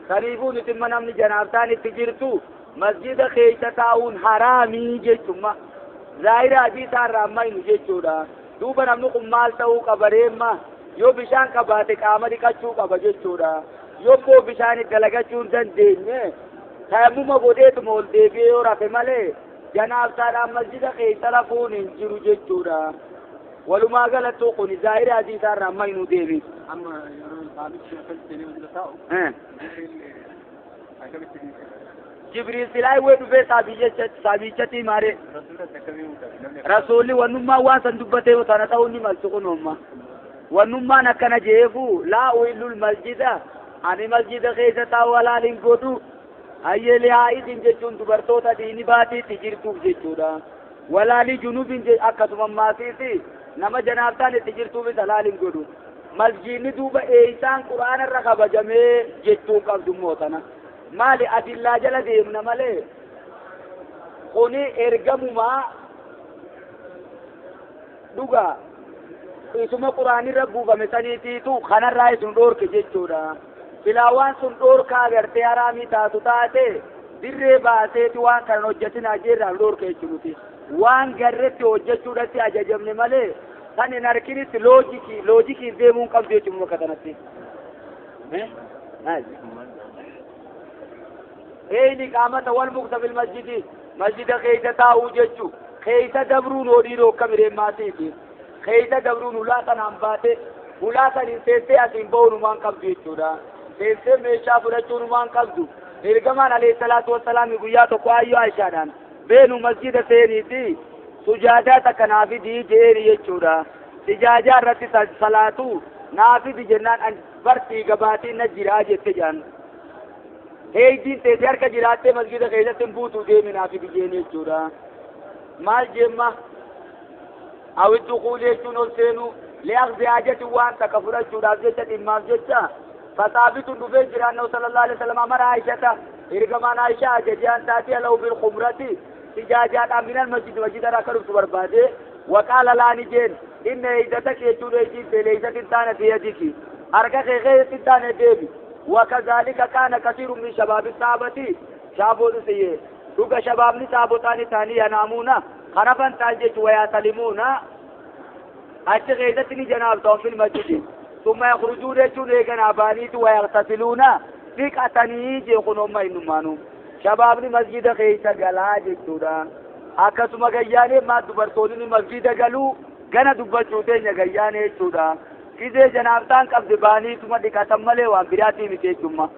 Saniifuu nuti imma namni janaabtaan itti jirtu masjida keessa taa'uun haraamii jechumma. Zaahira hadiisaa irraa amma hinu jechuudha. Duuba namni kun maal ta'uu qaba reemma? Yoo bishaan qabaate qaama dhiqachuu qaba jechuudha. Yoo immoo bishaan dalagachuu hin dandeenye tayammuma godheetuma ol deebi'ee yoo rafe malee janaabtaadhaan masjida keessa rafuun hin jiru jechuudha. Walumaa galattuu kun zaahira hadiisaa irraa amma hinu deebi. أما sahabichi akkasitti seenee taa'u akkamitti Jibriil silaa iwwee dhufee saabichatti himaare. rasuulatti akkamii hubate namni Rasuulli wannummaan waan san dubbatee tana ta'uu ni maltu kunuumma. Wannummaan akkana jeefu laa uhillul masjida ani masjida keessa taa'u halaal hin godhu. Hayyee lihaa'idin jechuun dubartoota dhiini baatiitti jirtuuf jechuudha. Walaalii junubin akkasuma maasiiti nama janaabtaan itti jirtuufis halaal hin godhu. Masjidni duuba eeysaan quraana irra kabajamee jechuun qabdu immoo tana. Maali adillaa jala deemna malee kuni ergamumaa dhugaa isuma quraanirra buufame saniitiitu kanarraa isin dhoorke jechuudha. Silaa waan sun dhoorkaa agartee haraamii taatu taate dirree baaseeti waan kanan hojjetin ajeerraan dhoorke jechuuti. Waan garretti hojjechuudhatti ajajamne malee kan hin harkinitti loojikii loojikiin deemuu hin qabdu jechuudha bakka kanatti. Maal? Eeyni qaamata wal mukta fil masjidi masjida keessa taa'uu jechuu keessa dabruun hodhiiroo akkam hireemmaatiiti. Keessa dabruun ulaa sanaan baate ulaa saniin seentee asiin ba'uun waan qabdu jechuudha. Seentee meeshaa fudhachuun waan qabdu. Ergamaan alayhi salaatu wassalaam guyyaa tokko ayyoo Aishaadhaan beenu masjida seeniiti sujaadaa takka naa fidii jeeri jechuudha. Sijaajaa irratti salaatu naa fidi jennaan bartii gabaatiin na jiraa jette jedhan. Heeydiin teessee harka jiraattee masjida keessatti hin buutuu deemi naa fidi jeeni jechuudha. Maal jeemma? Awiddu kuulee jechuun ol seenuu li'aqdi haajati waan takka fudhachuudhaaf jecha dhimmaaf jecha fasaabituun dhufee jira annahu sallallahu alaihi wasallam amara Aishata ergamaan Aishaa ajajaan taatee alahu bil khumrati sijaajaadhaan minal masjidi masjida irraa akka dhuftu barbaade وقال لا نجين إن عيدتك يجون عيدين ليست تانا في يدك أركا خير تانا ديبي وكذلك كان كثير من شباب الصحابة شابون سيه دوغا شباب ني صحابتاني ثاني ينامون خرفا تاجج ويسلمون أتى غيدتني جناب توم في المسجد ثم يخرجون يجون جناباني ويغتسلون ثقتني جيخون ما إنمانو شباب ني مسجد خيسا غلا جچودا akkasuma gayyaanee maa dubartoonni masjida galuu gana dubbachuu teenya gayyaanee jechuudha. Gizee janaabtaan qabde baaniituma dhiqatan malee waan biraatii miti jechuudha.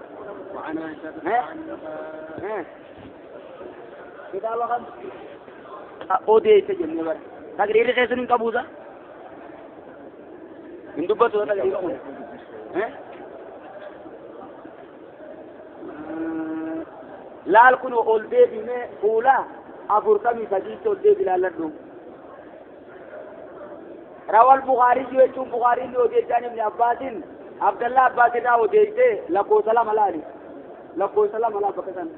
Kitaaba kan odeesse jennee bara. Taqriirri keessan hin qabuusa? Hin dubbatu taqriira kun. Laal kun ol deebinee fuula أفرتمي سجيت ودي بلال لدو روى البخاري يجون بخاري ودي جان ابن عباس عبد الله عباس دا ودي لكو سلام عليه لكو سلام على بكتن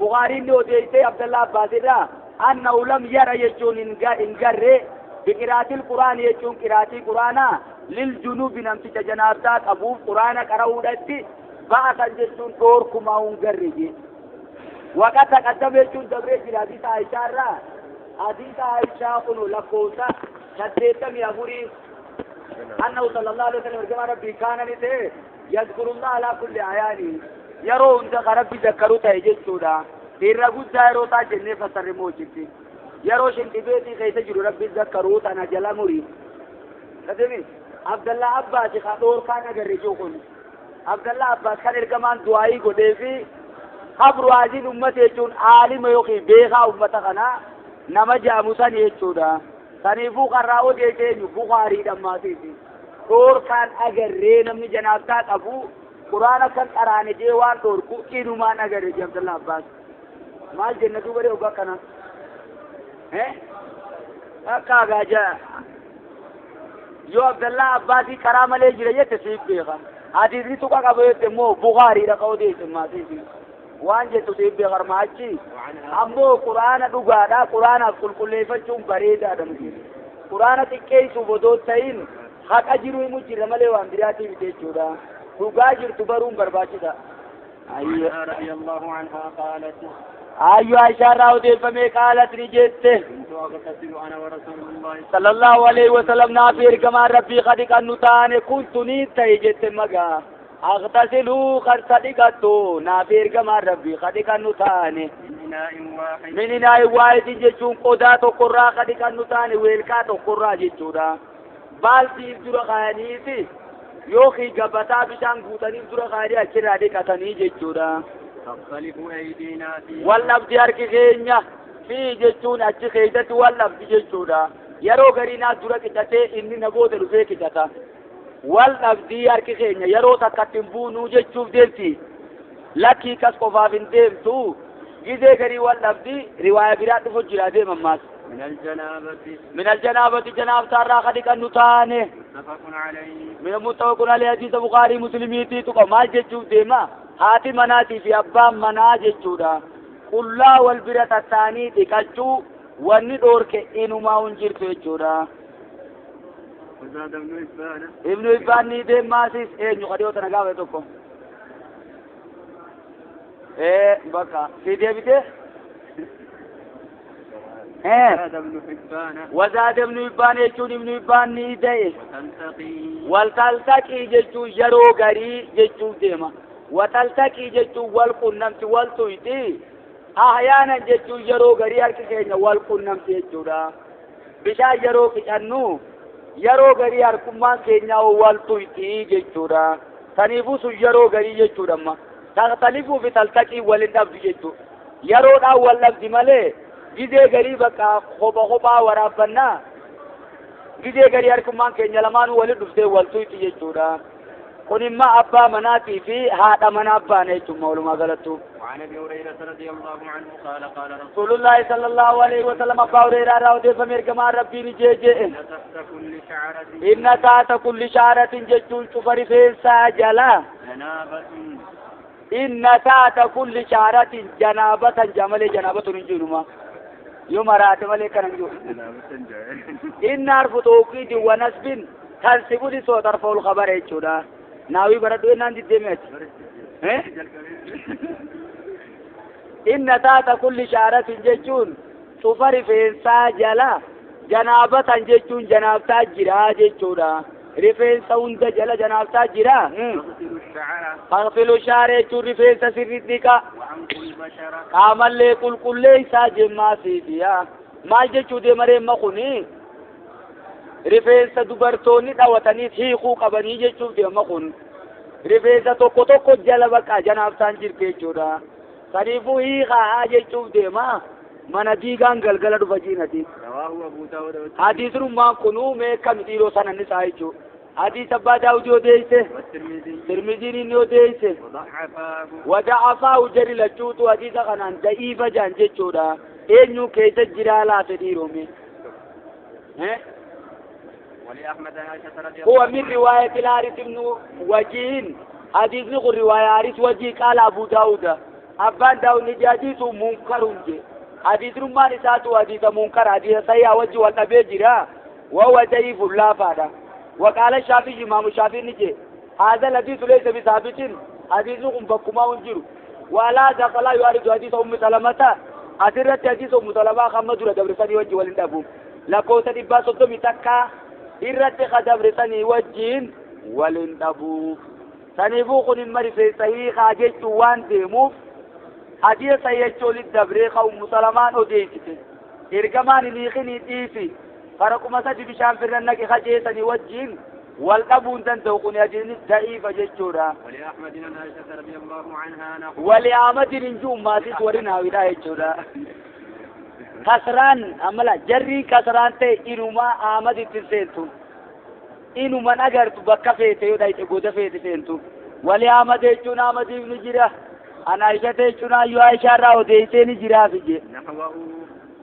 بخاري ودي عبد الله عباس دا أنه لم يرى يجون إنجر بقراءة القرآن يجون قراءة القرآن للجنوب نمتي جنابتات أبو قرآن قرأودتي بعثا جسون دوركما انجرجي وقد تقدم يجون دبري في حديث عائشة را حديث عائشة قلوا لكوسا شديتم يا أنه صلى الله عليه وسلم رجما ربي كان نته يذكر الله على كل عيانه يرو انت ربي ذكروا تهجد سودا دير غد روتا جنة فسر موجتي يرو شنتي كيس جرو ربي ذكروا تنا جلا مري قدمي عبد الله عباس خدور كان غريجو كن عبد الله عباس كان رجمان دعائي غدي في خبر واجين أمة يجون عالم يوخي بيخا أمة خنا نما جاموسان يجودا سنيفو قراو ديتين بخاري دماتي دور كان أجر نمني جنابتات أبو قرآن كان قراني جيوان دور كو إنما أجر عبد الله عباس ما الجنة بري أبا كنا ها أكا جا يو عبد الله عباسي كرام عليه جريه تسيب بيخا حديثي تو كا مو بخاري رقاو ديتين ماتي waan jettu siif beekarmaachi ammoo quraana dhugaadha quraanaaf qulqulleeffachuun bareedaadha nuti quraana xiqqeessuuf odoo ta'in haqa jiru himu jirra malee waan biraatii miti jechuudha dhugaa jirtu baruun barbaachisa. رضي الله عنها قالت أيها عائشة راودي قالت نجت كنت أغتسل أنا ورسول الله صلى الله عليه وسلم نافير كما ربي خدك النتان كنت نيت جت مغا أغتسل خرصدقتو نافير كما ربي خدك النتان من إناء واحد جتون قدا تقرا خدك النتان ويلكا تقرا جتورا بالتي درا خانيتي يوخي غبتا بشان غوتني درا خاني أچرا دي جتورا تختلف أيدينا في واللفظ harki keenya fi jechuun achi keessatti wallabdi jechuudha. Yeroo garii dura qicatee inni na booda dhufee qicata. Wallabdii harki keenya yeroo takkatti hin buunuu jechuuf deemti. Lakkii kas qofaaf hin deemtu. Gizee garii wallabdii riwaaya biraa dhufu jira deema ammaas. من الجنابة من الجنابة جنابة الراحة كأنه تاني متفق عليه من متفق عليه حديث بخاري مسلميتي تقول ما jechuuf deema. Haati manaatii fi abbaan manaa jechuudha. Qullaa wal bira tattaanii dhiqachuu wanni dhoorke inumaa hin jirtu jechuudha. وزاد ابن حبان Ibnu Hibbaan ni deemaasis eenyu qadhiyoo tana gaafa tokko. Bakka si deebite? وزاد ابن حبان وزاد ابن Hibbaan jechuun Ibnu Hibbaan ni da'e. وتلتقي Waltaltaqii jechuun yeroo garii jechuuf deema. وتلتقي جتو والقنمت والتويتي أحيانا جتو يرو غري harki keenya walqunnamti jechuudha. Bishaan yeroo qiccannu yeroo garii harkummaan keenya waltuyti jechuudha. Saniifuu sun yeroo garii jechuudha amma. Taltalifuu fi taltaqii walin dhabdu jechuudha. Yeroodhaan wal dhabdi malee gizee garii bakka kopha kophaa waraabbannaa gizee garii harkummaan keenya lamaanuu walin dhuftee waltuyti jechuudha. kun imma abbaa manaatii fi haadha manaa abbaan jechuudha walumaa galattu. وعن ابي هريرة رضي الله عنه قال قال رسول الله صلى الله عليه وسلم أبا هريرة راودي فمير كما ربي نجيجي إن تحت كل شعرة إن تحت كل شعرة جتون شفر فيسا جلا جنابة إن تحت كل شعرة جنابة جمل جنابة نجنما Yoo maraate malee kanan jiru. Inni harfu tookiidin wa nasbin tansibuli soo tarfa'ul khabara jechuudha. Naawii baradhu innaan diddeeme achi. Inna taata kulli shaaratin jechuun cufa rifeensaa jala janaabatan jechuun janaabtaa jira jechuudha. Rifeensa hunda jala janaabtaa jira. Faghsilu shaara jechuun rifeensa sirriitti dhiqa. Qaamallee qulqulleessaa jemmaasiifiya. Maal jechuu deema reemma kuni rifeensa dubartoonni dhawatanii hiikuu qabanii jechuuf deema kun. Rifeensa tokko tokko jala baqa janaabtaan jirti jechuudha. Saniifuu hiikaa jechuuf deema. Mana diigaan galgala dhufa jiinati. Hadiisummaan kunuu meeqa dhiiroo sanan isaa jechuudha. Hadiis abbaa Daawudii odeesse. Tirmiziin inni odeesse. Wada'afaahu jarri lachuutu hadiisa kanaan da'iifa jaan jechuudha. Eenyu keessa jiraa laate dhiirome. هو من رواية الحارث بن وجيه. حديث نقول رواية حارث وجيه قال أبو داود. أبان داود نجاديس منكر جي. حديث رمان ساتو حديث منكر حديث سيا وجه والنبي جرا وهو ضعيف لا فادا. وقال الشافعي إمام الشافعي نجي هذا الحديث ليس بثابت. حديثكم بكما انجروا ولا دخل يعرض حديث أم سلمة. أسرت حديث أم سلمة خمد دبرسني وجه والندبو لكوسة دبا تكا إرت خدبرسني وجه والندبو سنفوق المرفي صحيح حديث وان ديموف حديث سيجول الدبريخ أم سلمان أديتك إرجمان ليخني تيفي فرقم سجي بشام فرنك خجيسني وجه والأبون تنتوقني أجل ضعيف جيتشورا. ولأحمد بن عائشة رضي الله عنها ولأحمد نجوم ما تسورنا ولا جيتشورا كسران أملا جري كسران تي إنما أحمد تسيتو إنما نجرت بكفيته ودايت غودفيته سينتو. ولأحمد جون أحمد بن جرا أنا عائشة جون أيو عائشة راو ديتني جرا فيجي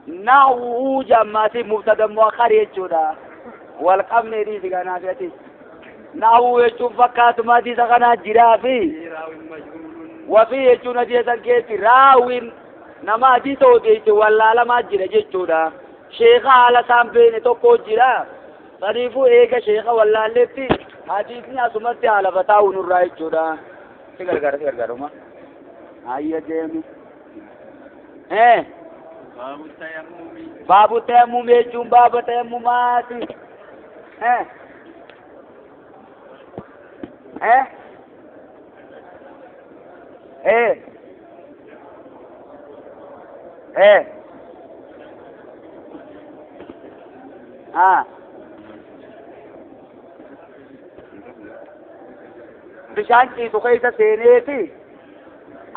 نحوه جماعتي مبتدا مؤخر يجورا والقمن دي سغنا فيتي نحو يجون فكات ما دي سغنا جرا في وفي يجون دي سنكيت راوين نما دي تو دي ولا لما جرا جچودا شيخ على سام بين تو کو جرا صريفو ایک شیخ ولا لتی حدیث نے اسمت على بتاو نور راي جودا سگر سگر کرو ما آئیے دیمی ہیں باب التیمم جون باب تیممات ہیں ہیں اے اے ہاں bishaan ciisu keessa seeneeti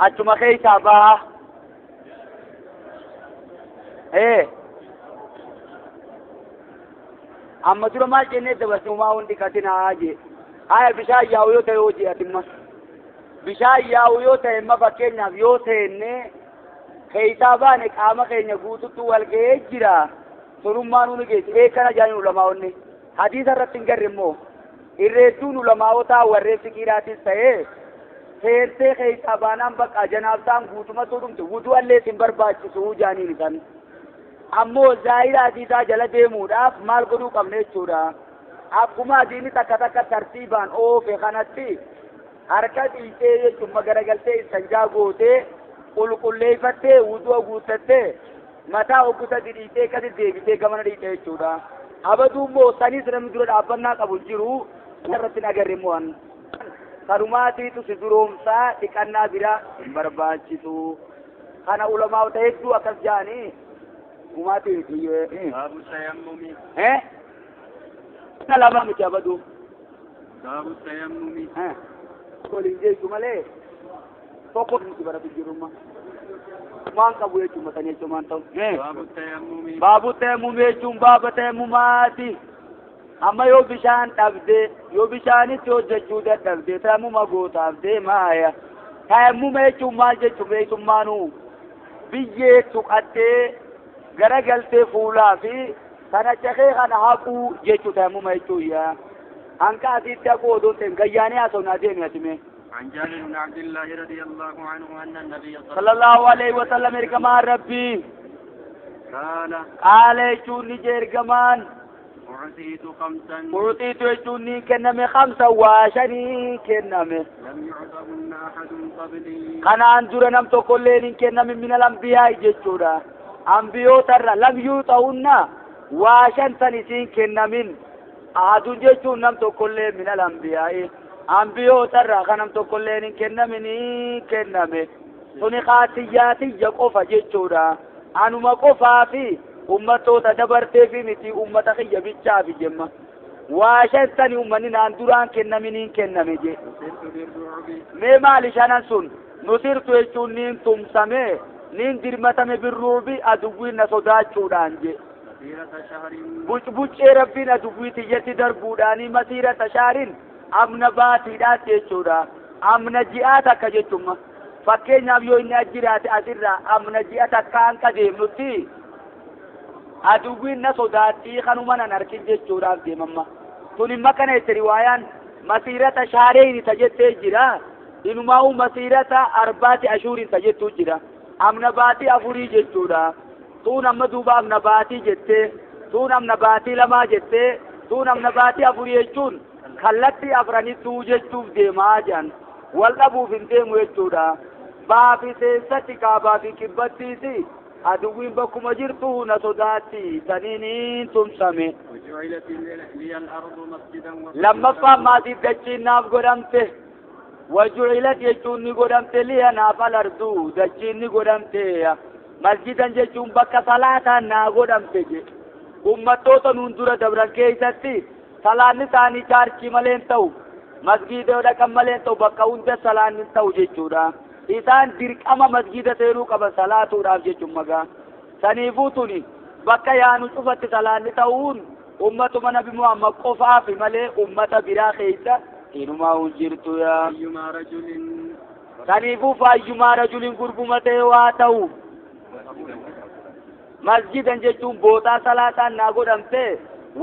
achuma keessaa baha. Amma dura maal jennee dabarsumaa hundi katinaa jee. Haya bishaan yaa'u yoo ta'e hojii atimma. Bishaan yaa'u yoo ta'e imma fakkeenyaaf yoo seenne keessaa baane qaama keenya guututti wal ga'ee jira. Surummaa nuuni geessi. Eekkana jaaniin ulamaa'onni. Hadiisa irratti hin garre immoo. Irreedduun ulamaa'otaa warreen fiqiiraatis ta'ee seentee keessaa baanaan bakka janaabtaan guutumatti dhumte wudu'allee sin barbaachisu jaaniin isan. Ammoo zaahira hadiisaa jala deemuudhaaf maal godhuu qabne jechuudha. Akkuma hadiisni takka takka tartiibaan oofe kanatti harka dhiitee jechuun garagaltee istanjaa gootee qulqulleeffattee wudu'a guuttattee mataa hoggusa dhiitee akkasi deebitee gamana dhiitee jechuudha. Abaduu immoo sanis namni dura dhaabbannaa qabu jiru irratti hin agarre immoo kanumaatiitu si duroomsaa dhiqannaa biraa hin barbaachisu. Kana ulamaa'ota hedduu akkas jaanii gumaatiif. Baabu tayammumi. Lama miti abaduu. Baabu tayammumi. Waliin jechu malee tokko miti baratu jirumma. Waan qabu jechuun matan jechuun maan ta'u. Baabu tayammumi. Baabu tayammumi jechuun baaba tayammumaati. Amma yoo bishaan dhabde yoo bishaanitti hojjechuu dadhabde tayammuma gootaaf deemaaya. Tayammuma jechuun maal jechuun beeksummaanuu biyyee tuqattee garagaltee fuulaa fi kana caqee kana haquu jechuu tayammuma jechuun yaa. Hanqa asitti haquu odoo ta'in gayyaanee haasofnaa deemi atime. عن جابر بن عبد الله رضي الله عنه أن النبي صلى الله عليه وسلم إركما ربي قال يجون جرجمان أعطيت خمسا أعطيت يجون كنمي خمسة وعشرين كنمي لم يعطهن أحد قبلي كان أنزل نم تقولين كنمي من الأنبياء جتورا أنبياء ترى لم يعطهن وعشان سنسين كنمين أحد جتون نم تقولين من الأنبياء أنبياء ترى كان تقولين كنمي كنمي سني خاصياتي يقف جتورا أنما قفا في أمته تدبرت في متي أمته خي بيتشا في جمّا وعشان سني أمني ناندوران كنمين كنمي مي مالي شانان سن نصير تويشون نين تمسمه نين درمتمه بالرعب أدوي نصدات شوران جي بوش ربي أدوي تيجي دربوداني مسيرة شهر أمن باتي دات شورا أمن جئاتك جتوما fakkeenyaaf yoo inni as jiraate asirraa amna ji'a takkaan ka deemnutti aduwwiin na sodaattii kanuma nan arkin jechuudhaaf deemamma tun imma kana jette riwaayaan masiirata shaareyni ta jettee jira inumaa'u masiirata arbaati ashuurin ta jettuu jira amna baatii afurii jechuudha tuun amma duuba amna baatii jettee tuun amna baatii lamaa jettee tuun amna baatii afurii jechuun kallattii afranittuu jechuuf deemaa jedhan wal dhabuuf hin deemu jechuudha baafi seensatti kaabaa fi kibbattiisi aduwwiin bakkuma jirtu na sodaatti saniiniin tumsame lammaffaan maatiif dachiin naaf godhamte wajucilat jechuun ni godhamte liya naaf alardu dachiin ni godhamte masjidan jechuun bakka salaataan naa godhamte je ummattoota nuun dura dabran keeysatti salaanni isaanii chaarchii malee hin ta'u masgiida dhaqan malee hin ta'u bakka hunda salaanni hin ta'u jechuudha isaan dirqama masgiida seenuu qaban salaatuudhaaf jechuun magaa saniifuu tuni bakka yaanu cufatti salaanni ta'uun ummatuma nabi Muhammad qofaafi malee ummata biraa keessa inumaa hin jirtu yaa saniifuu faayyumaa rajulin gurbuma ta'e waa ta'u masjidan jechuun bootaa salaataan naa godhamte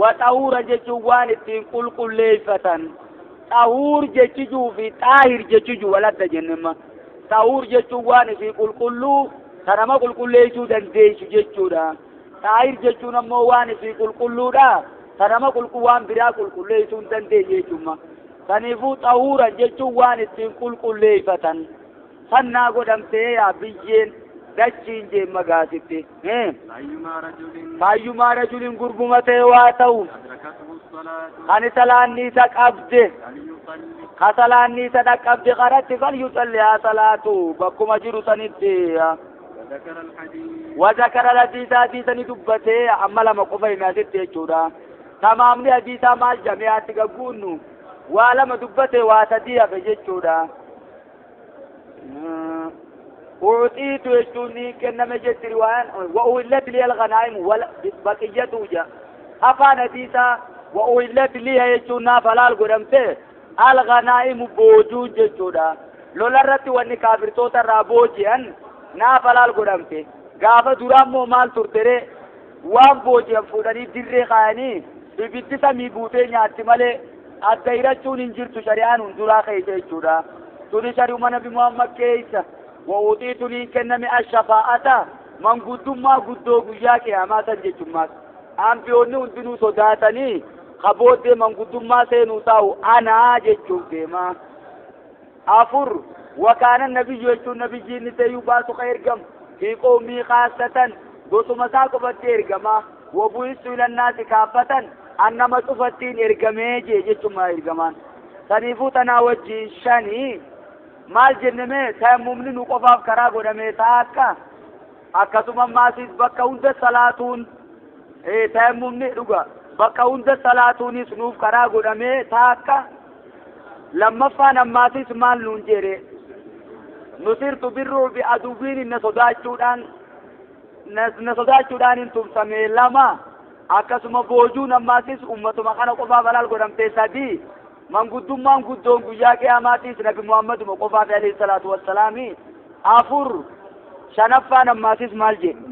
wa xahuura jechuun waan ittiin qulqulleeffatan xahuur jechijuu fi xaahir jechijuu waladda jennema xahuur jechuun waan isii qulqulluu ta nama qulqulleessuu dandeessu jechuudha xaahir jechuun ammoo waan isii qulqulluudha ta nama waan biraa qulqulleessuu hin dandeenye jechuudha saniifuu xahuuran jechuun waan ittiin qulqulleeffatan sannaa godhamtee yaa biyyeen dachiin jeen magaasitti faayyumaa rajulin gurbuma ta'e waa ta'u kan salaanni isa qabde ka salaanni isa dhaqqabde karatti falyusalli haa salaatu bakkuma jiru sanitti وذكر الحديث حديثا دبته أما لما قفا ما ست jechuudha tamaamni hadiisaa maal jami'aatti gagguunnu waa lama dubbate waa sadii hafe jechuudha أعطيت يجوني كنما جت روايان وأهلت لي الغنائم بقيته جا هفا نديسا وأهلت لي يجونا فلال قدمته الغنائم بوجود جتودا لولا رتي واني كافر توتا رابوجيان نا فلال قدمته غافة درامو مال ترتري وان بوجيان فوداني دري خاني ببدي سمي بوتي نياتي مالي الدائرة ننجرتو شريان درا خيسة جتودا توني شريو نبي محمد كيسة وأوتيت لي كنمي الشفاعة من قدوم ما قدو قيا قياما سنجتمات أنبيوني هندنو صداتني خبوت من قدوم ما سينو تاو أنا جتشوف ديما أفر وكان النبي يجتو النبي جيني سيباس خير قم في قومي خاصة قسم ساقو فتير قما وبويس إلى الناس كافة أنما تفتين إرقمي جي جتشما إرقمان سنيفو تناوجي شاني maal jenneme tayammumni nu qofaaf karaa godhame taakka akkasuma maasiis bakka hunda salaatuun tayammumni dhuga bakka hunda salaatuunis nuuf karaa godhame taakka lammaffaan ammaasiis maal nuun jedhe nusirtu birruubi aduwwiin na sodaachuudhaan hin tumsame lama akkasuma boojuun ammaasiis ummatuma kana qofaaf halaal godhamte sadii manguddummaan guddoon guyyaa qiyaamaatiis nabi Muhammaduma qofaaf alayhi salaatu wassalaami afur shanaffaan ammaasis maal jedhe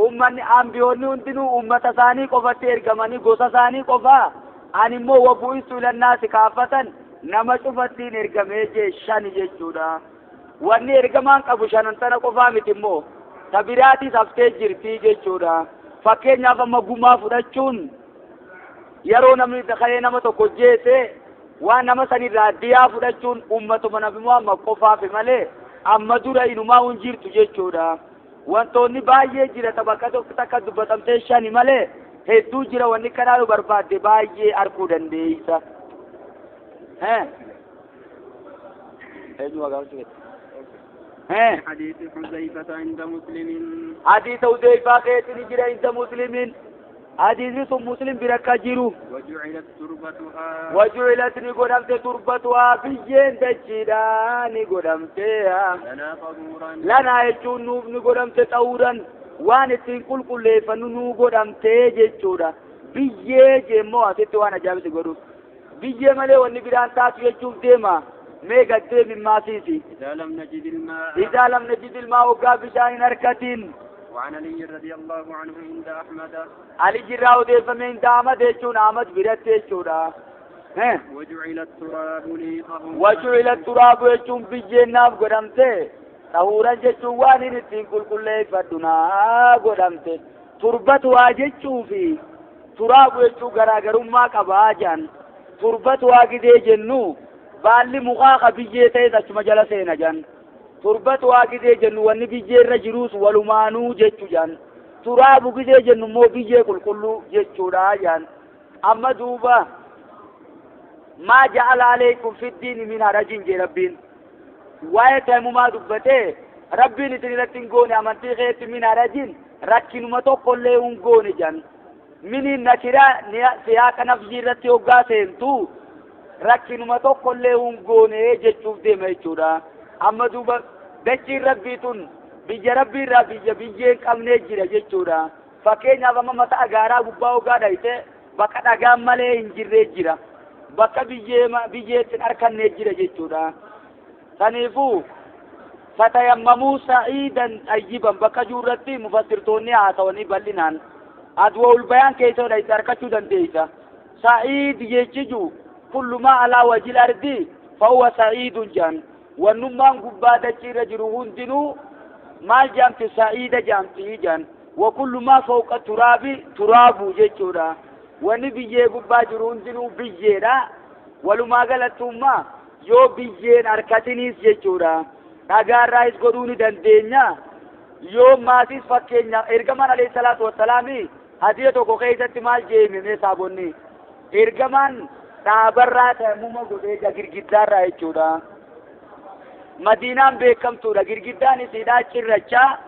ummanni ambiyoonni hundinuu ummata isaanii qofatti ergamanii gosa isaanii qofaa ani immoo wabu'istu ilannaasi kaafatan nama cufattiin ergamee jee shani jechuudha. Wanni ergamaan qabu shanan tana qofaa miti immoo ta biraatis haftee jirtii jechuudha. Fakkeenyaaf amma gumaa fudhachuun yeroo namni ka'ee nama tokko jeese waan nama sanirraa diyaa fudhachuun ummatuma Nabi Muhammad qofaafi malee amma dura inumaa hin jirtu jechuudha. Wantoonni baay'ee jira, ta bakka tokko takka dubbatamtee shani malee hedduu jira. Wanni kanaa yoo barbaadde baay'ee arguu dandeeysa. Eenyu gaafachuu fedhe? حديث حذيفة عند مسلم. Hadiisa Hudeyfaa keetti ni jira inda Muslimiin. Hadiisni sun Muslim bira akka jiru. وجعلت تربتها وجعلت ni godhamte تربتها biyyeen dachiidha ni godhamte. لنا طهورا. لنا jechuun nuuf ni godhamte, طهورا waan ittiin qulqulleeffannu nuu godhamte jechuudha. Biyyee jeemmoo asitti waan ajaa'ibsi godhu. Biyyee malee wanni biraan taatu jechuuf deema. Mee gaddeemi maasiisi. إذا لم نجد الماء. إذا لم نجد الماء waggaa bishaan hin harkatin. وعن علي رضي الله عنه عند أحمد. Ali jirraa odeeffame عند Ahmad jechuun Ahmad biratti jechuudha. وجعل التراب لي طهورا. وجعل التراب jechuun biyyeen naaf godhamte, طهورا jechuun waan inni ittiin qulqulleeffadhu naa godhamte. تربتها jechuu fi تراب jechuun garaagarummaa qabaa jedhan. تربتها gidee jennu baalli mukaa ka biyyee ta'es achuma jala seena jedhan. تربتها gidee jennu wanni biyyee irra jiruus walumaanuu jechu jedhan. تراب gidee jennu immoo biyyee qulqulluu jechuudha jedhan. Amma duuba ما جعل عليكم في الدين من حرج jee Rabbiin. Waa'ee taymumaa dubbatee Rabbiin isin irratti hin goone amantii keetti من حرج rakkinuma tokkollee hin goone jedhan. Mini نكرة سياق نفي irratti hoggaa seentu rakkinuma tokkollee hin goone jechuuf deema jechuudha. Amma duuba dachiin Rabbii tun biyya Rabbii irraa biyya biyyee hin qabnee jira jechuudha. Fakkeenyaaf amma mata agaaraa gubbaa hoggaa dhayite bakka dhagaan malee hin jirree jira. Bakka biyyee biyyeetti hin harkannee jira jechuudha. Saniifuu فتيمموا صعيدا طيبا bakka jiru mufassirtoonni haasawanii bal'inaan أضواء البيان keessa dhayite harkachuu dandeessa. صعيد jechiju كل ما على وجه الأرض فهو صعيد jedhan. Wannummaan gubbaa dachiirra jiru hundinuu maal jaamti? Sa'iida jaamti jedhan. وكل ما فوق التراب تراب jechuudha. Wanni biyyee gubbaa jiru hundinuu biyyeedha. Walumaa galattummaa yoo biyyeen harkatiniis jechuudha. Dhagaarraayis godhuu ni dandeenya. Yoo maasis fakkeenyaaf ergamaan عليه الصلاة والسلام hadiisa tokko keessatti maal jee himee saabonni? Ergamaan dhaabarraa tayammuma godhee jira, girgiddaarraa jechuudha. Madiinaan beekamtuudha. Girgiddaan isiidhaa cirrachaa,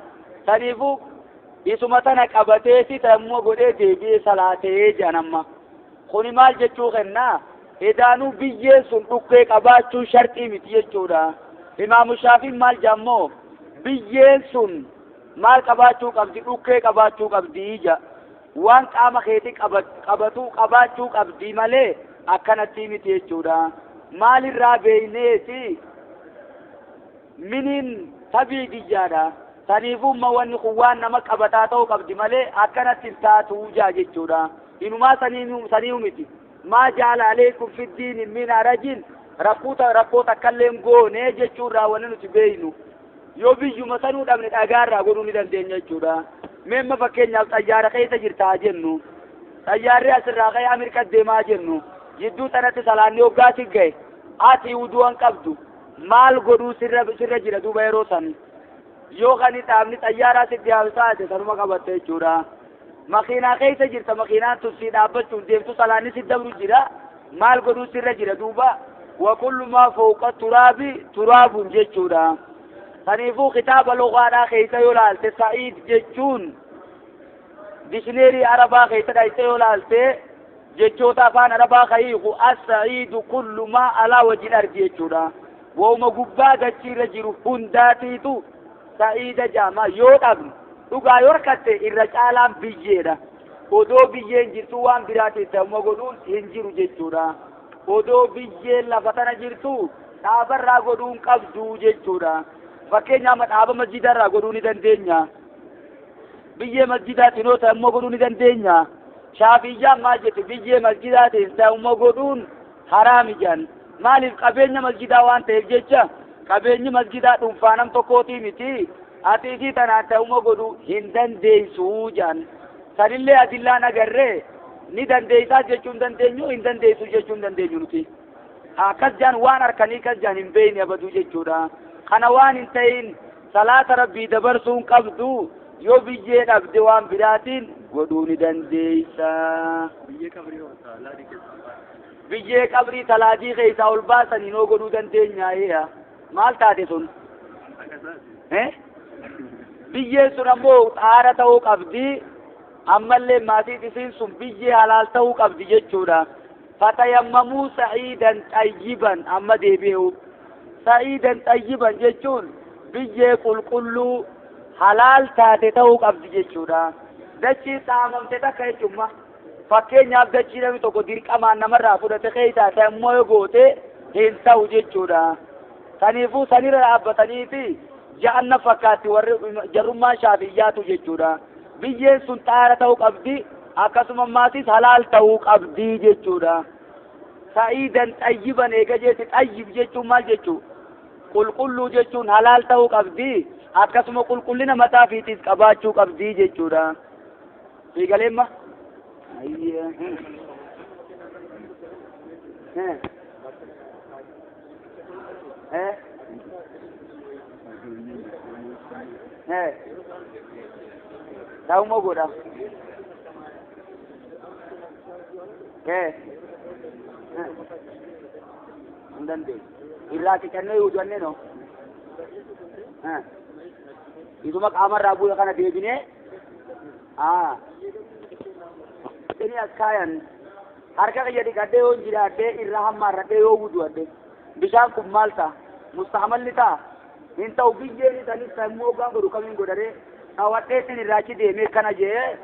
saniifuu isuma tana qabateeti tayammuma godhee deebi'ee salaatee jedhan amma. Kuni maal jechuu kennaa? Edaanuu biyyeen sun dhukkee qabaachuu sharxii miti jechuudha. Imaamu Shaafiin maal jedhammoo? Biyyeen sun maal qabaachuu qabdi? Dhukkee qabaachuu qabdi ija. Waan qaama keetii qabatu qabaachuu qabdi malee akkanatti miti jechuudha. Maalirraa beeyneeti? Miniin tabii biyyaadha. Saniifuu wanni kun waan nama qabataa ta'uu qabdi malee akkanatti hin taatu jaa jechuudha. Inumaa saniihu miti. ما جعل عليكم في الدين من حرج rakkoo takkallee hin goone jechuurraa wanni nuti beeynu. Yoo biyyuma sanuu dhabne dhagaarraa godhuu ni dandeenya jechuudha. Meemma fakkeenyaaf xayyaara keessa jirtaa jennu. Xayyaarri asirraa ka'ee Ameerikaa deemaa jennu. Jidduu sanatti salaanni hoggaa si gahe. Ati wudu'an qabdu. Maal godhuu sirra jira duuba yeroo san? Yoo kan dhaabni xayyaaraa sitti taate sanuma qabatte jechuudha. Makiinaa keessa jirta, makiinaan tun si dhaabbachuun deemtu, salaanni si dabru jira. Maal godhuu sirra jira duuba? وكل ما فوق التراب تراب jechuudha. Saniifuu kitaaba lugaadhaa keessa yoo laalte صعيد jechuun dictionary arabaa keessa dhayite yoo laalte jechoota afaan arabaa kahiiku الصعيد كل ما على وجه الأرض jechuudha. Wauma gubbaa dachiirra jiru hundaatiitu sa'iida jaama. Yoo dhabne dhugaa yoo harkatte irra caalaan biyyeedha. Odoo biyyeen jirtu waan biraatiin ta'uma godhuun hin jiru jechuudha. Odoo biyyeen lafa tana jirtu dhaabarraa godhuun qabdu jechuudha. Fakkeenyaaf dhaaba masjidarraa godhuu ni dandeenya. Biyyee masjidaatiin yoo ta'umma godhuu ni dandeenya. Shaafiyyaan maal jettu? Biyyee masjidaatiin ta'umma godhuun haraami jedhan. Maaliif? Qabeenya masjidaa waan ta'eef jecha. Qabeenyi masjidaa dhuunfaa nam tokkootii miti. Ati isii tanaan tayammuma godhuu hin dandeessuu jedhan. Sanillee adillaan agarree ni dandeessaa jechuu hin dandeenyu, hin dandeessu jechuu hin dandeenyu nuti. Akkas jaan waan harkanii kas jaan hin beekne abaduu jechuudha. Kana waan hin ta'in salaata rabbii dabarsuu hin qabdu, yoo biyyee dhabde waan biraatiin godhuu ni dandeessa. Biyyee qabrii talaadii keessaa ol baasanii noo godhuu dandeenya. Maal taate sun? Biyyeen sun ammoo xaara ta'uu qabdi. Ammallee maatii isiin sun biyyee halaal ta'uu qabdi jechuudha. Fatayammamuu sa'iidan xayyiban amma deebi'u. Sa'iidan xayyiban jechuun biyyee qulqulluu halaal taate ta'uu qabdi jechuudha. Dachii saamamte takka jechuun fakkeenyaaf dachii namni tokko dirqamaan namarraa fudhate keessaa ta'e yoo goote hin ta'u jechuudha. Kanaafuu sanirra dhaabbataniiti ja'anna fakkaatti warri jarrummaa shaafiyyaatu jechuudha. Biyyeen sun xaara ta'uu qabdi, akkasuma maatis halaal ta'uu qabdi jechuudha. Sa'iidan xayyiban eega jeeti xayyib jechuun maal jechuu? Qulqulluu jechuun halaal ta'uu qabdi, akkasuma qulqullina mataa fiitiis qabaachuu qabdi jechuudha. Fiigaleemma? Ta'uma godha. Hin dandeenye. Irraa qicannee yoo jennee no. Isuma qaamarraa bu'e kana deebinee. Inni as kaayan harka kiyya dhiqadhee yoo jiraadhee irraa hammaarradhee yoo wudu'adhe bishaan kun maal ta'a? Musta'amalli ta'a? Hin ta'u biyyeen isanis sammuu hoggaan godhu kamiin godharee dhawadheetiin irraachi deemee kana jee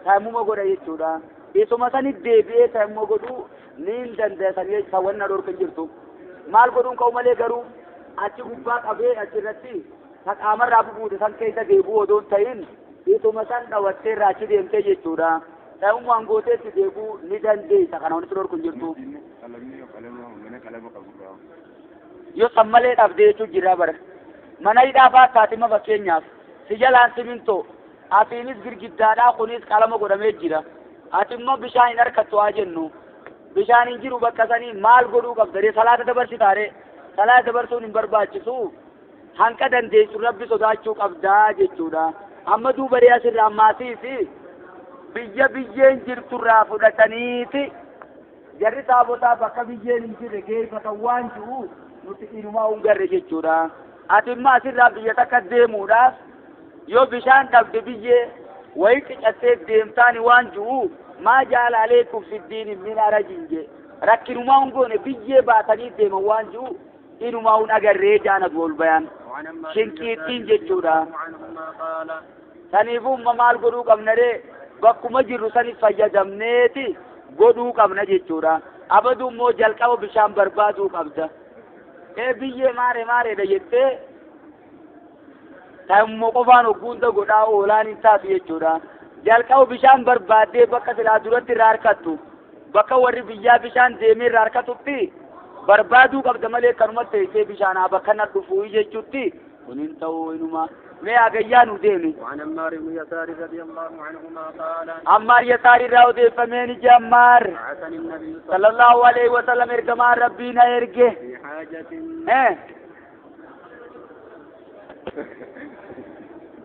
sammuma godha jechuudha. Isuma sanit deebi'ee sammuu godhuu ni hin danda'a sanii sawwanna dhorkan jirtu. Maal godhuun ka'u malee garuu achi gubbaa qabee achirratti qaamarraa bubuute san keessa deebi'uu odoo hin ta'in isuma san dhawattee irraachi deemtee jechuudha. Sammummaan gooteetti deebi'uu ni dandeessa kana wanti dhorku hin jirtu. Yoo san malee dhabdee jechuun jira bara. Mana hidhaa fa'aa taatima fakkeenyaaf si jalaan simintoo asiinis girgiddaadhaa kunis qalama godhamee jira. Ati immoo bishaan hin harkattu haa jennu. Bishaan hin jiru bakka sanii maal godhuu qabda ree? Salaata dabarsitaaree? Salaata dabarsuun hin barbaachisu. Hanqa dandeessu rabbi sodaachuu qabdaa jechuudha. Amma duuba ree asirraa maasiisi biyya biyyeen jirturraa fudhataniiti jarri taabotaa bakka biyyeen hin jirre geeffatan waan jiru nuti inumaa hin garre jechuudha. Ati immoo asirraa biyya takka deemuudhaaf yoo bishaan dhabde biyyee wayii qicattee deemtaani waan jiru maa jaala aleekum fiddiin min arajin jee rakkinumaa hin goone biyyee baatanii deeman waan jiru inumaa hin agarree jaanatu ol bayan shinqiittiin jechuudha. Saniifuu maal godhuu qabna ree? Bakkuma jirru sani fayyadamneeti godhuu qabna jechuudha. Abaduu immoo jalqaba bishaan barbaaduu qabda. Biyyee maaree maareedha jettee taa'ummoo qofaan hogguunda godhaa oolaan hin taatu jechuudha. Jalqaba bishaan barbaaddee bakka silaa duratti irraa harkattu bakka warri biyyaa bishaan deemee irraa harkatutti barbaaduu qabda malee kanuma teessee bishaan haa bakka na dhufuu jechuutti kun hin ta'u inuma. Mee hagayyaa nu deeme. وعن عمار بن يسار رضي الله عنهما قال عمار يسار الراو دي فمين جمار بعثني النبي صلى الله عليه وسلم ارجما ربنا ارجه في حاجة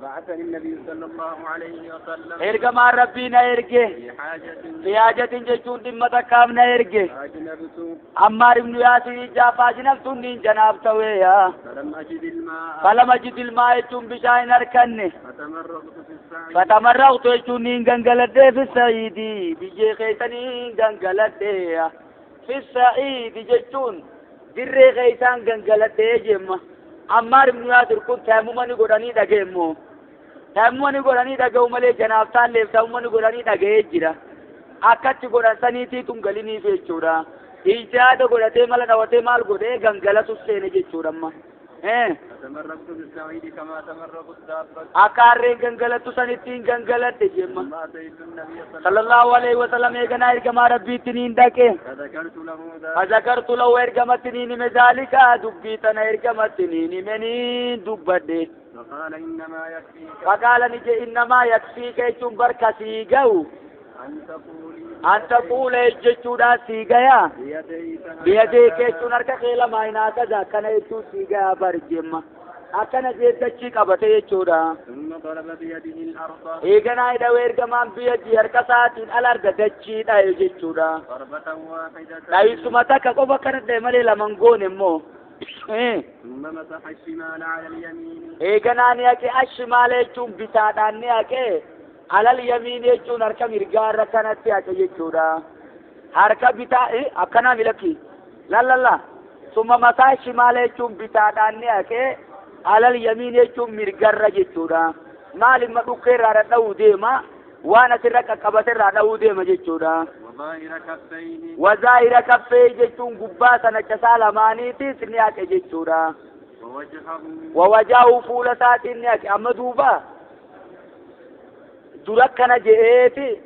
بعثني النبي صلى الله عليه وسلم ارجما ربنا ارجه في حاجة في حاجة جچون دمتا كامنا ارجه أجنبت عمار بن ياسر جافا جنبت من جناب تويا فلم أجد الماء فلم أجد الماء جون بشاين أركني فتمرغت في السعيد فتمرغت جون غنغلت في السعيد بيجي خيتني غنغلت في السعيد جچون dirree keeysaan gangaladhee jemma. Ammaar ibnu Yaasir kun tayammuma ni godhanii dhaga'emmoo. Tayammuma ni godhanii dhaga'u malee janaabtaalleef tayammuma ni godhanii dhaga'ee jira. Akkatti godhan saniitii tungaliniif jechuudha. Ijtihaada godhatee mala dhawatee maal godhee gangalatu seene jechuudha amma. فتمرقت بالسعيد كما تمرق الدابة. أكارين غنغلت سنتين غنغلت جمع. ثم أتيت النبي صلى الله عليه وسلم إيغنا إرقما ربي تنين دكي. فذكرت له ذلك. فذكرت له إرقما تنين من ذلك دبيتنا إرقما تنين منين دبدي. فقال إنما يكفيك. فقال نجي إنما يكفيك يجون بركة سيغو. أن تقول جچودا سيغيا. بيديك يجون أركا خيلا ماينا كذا كان يجون سيغيا برجم. أكن زيدتشي قبته يجودا. ثم ضرب بيده الأرض. إيغنا إذا إرقما بيدي أركا ساتين الأرض دچي دا يجودا. ضربة واحدة. لا يسمتك قبا كانت مالي لمنغون مو. ثم مسح الشمال على اليمين. إيغنا نياكي الشمال يجون بتادان نياكي على اليمين يجون أركا مرغار كانت ياكي يجودا. أركا بتا أكنا ملكي. لا لا لا. ثم مسح الشمال يجون بتادان نياكي على اليمين يجون مرغار يجودا. مال ما دوكير رادو ديما وانا سرك قبتر رادو ديما يجودا. وظاهر كفيه. وظاهر كفيه يجون غبا سنچ سالمانيتي سنياك يجودا. ووجهه. ووجهه فولسات نياك اما دوبا دركنا جئتي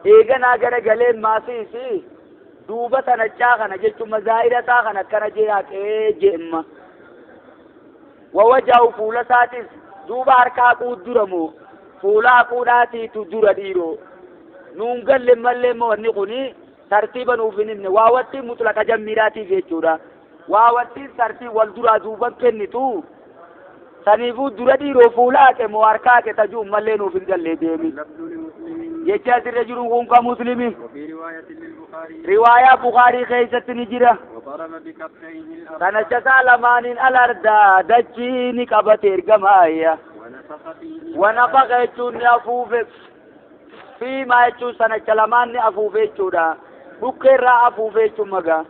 ايغنا غره ماسيسي دوبا سنچا خنا جچو مظاهر تا خنا كن جياك جيم. ووجهه فولسات دوبا حركا قدرمو فولا قوداتي تدور ديرو نونغل ملي موني قوني ترتيبا وفنن واوتي مطلق جميراتي جچودا واوتي ترتيب والدرا دوبا كنتو سنيفو درا ديرو فولا كه مواركا كه تجو ملي نو فنجل ديمي يچا ترجرو كون مسلمي. وفي رواية للبخاري. رواية بخاري خيست نجرة. وضرب بكفيه الأرض. سنچ سالمان الأرض دجيني قبتير جمايا. ونفخ فيه. ونفخ يچون أفوف فيما يچون سنچ لمان أفوف يچودا بكر را أفوف يچون مغا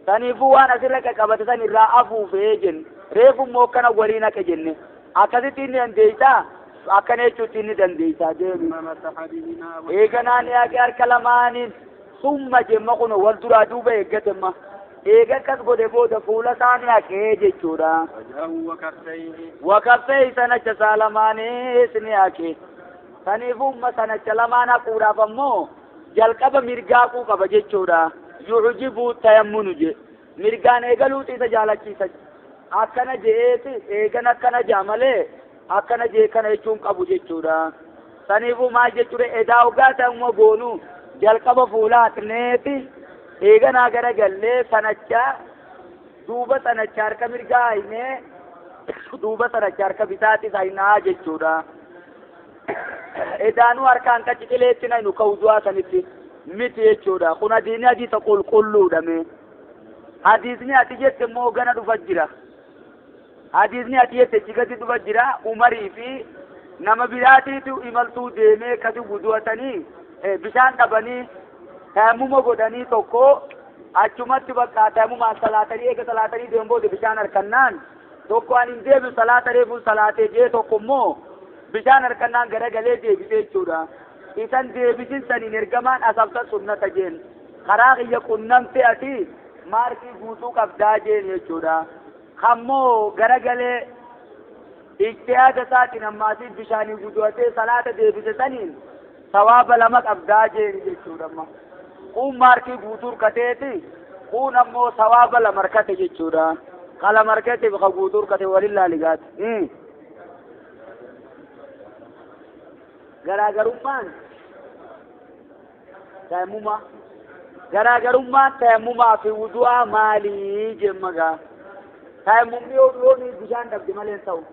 سنيفو وانا سرك قبت سن را أفوف يجن ريفو موكنا ورينا كجن أكذتيني أنديتا أكنه چوتيني دنديتا ديمي. إيغنا نياكي أركلمانين ثم جمعكم والدرا دوبا إيغتما إيغا كسبو دبو دفولا سانيا كيجي چورا. وجهه وكفيه. وكفيه سنچ سالماني سنياكي سنيفو ما سنچ لمانا قورا فمو جلقب مرغاكو قبجي چورا يعجبو تيمنو جي مرغان إيغلو تيسا جالچي سج أكنا جيتي إيغنا كنا جامله akkana jee kana jechuun qabu jechuudha. Saniifuu maal jechuudha edaa ogaa ta'umma goonu jalqaba fuula haqneeti eeganaa gara gallee sanachaa duuba sanacha harka mirgaa haynee duuba sanacha harka bitaatis haynaa jechuudha. Edaanuu harkaan qaciqileetti naynu ka'u du'aa sanitti miti jechuudha. Kun hadiisni hadiisa qulqulluudha mee. Hadiisni ati jette immoo gana dhufa jira. Hadiisni ati jette jigatti dhufa jira umarii fi nama biraatiitu imaltuu deemee kati gudu'atanii bishaan dhabanii tayammuma godhanii tokko achumatti bakka tayammumaan salaatanii eega salaatanii deeman booda bishaan harkannaan tokko ani hin deebisu salaata reefuun salaatee jee tokko immoo bishaan harkannaan garagalee deebisee jechuudha. Isan deebisin saniin ergamaan asabta sunnata jeen karaa kiyya qunnamte ati maarkii guutuu qabdaa jeen jechuudha. Kammoo garagalee ijtihaada isaatiin ammaasiif bishaanii gudu'atee salaata deebise saniin sawaaba lama qabdaa jeen jechuudha. Amma kun maarkii guutuu harkateeti kun ammoo sawaaba lama harkate jechuudha. Ka lama harkateef ka guutuu harkate waliin laaligaati. Garaagarummaan tayammumaa garaagarummaan tayammumaa fi wudu'aa maalii jemma gaa. Tayammumni yoo bishaan dhabde malee hin ta'u.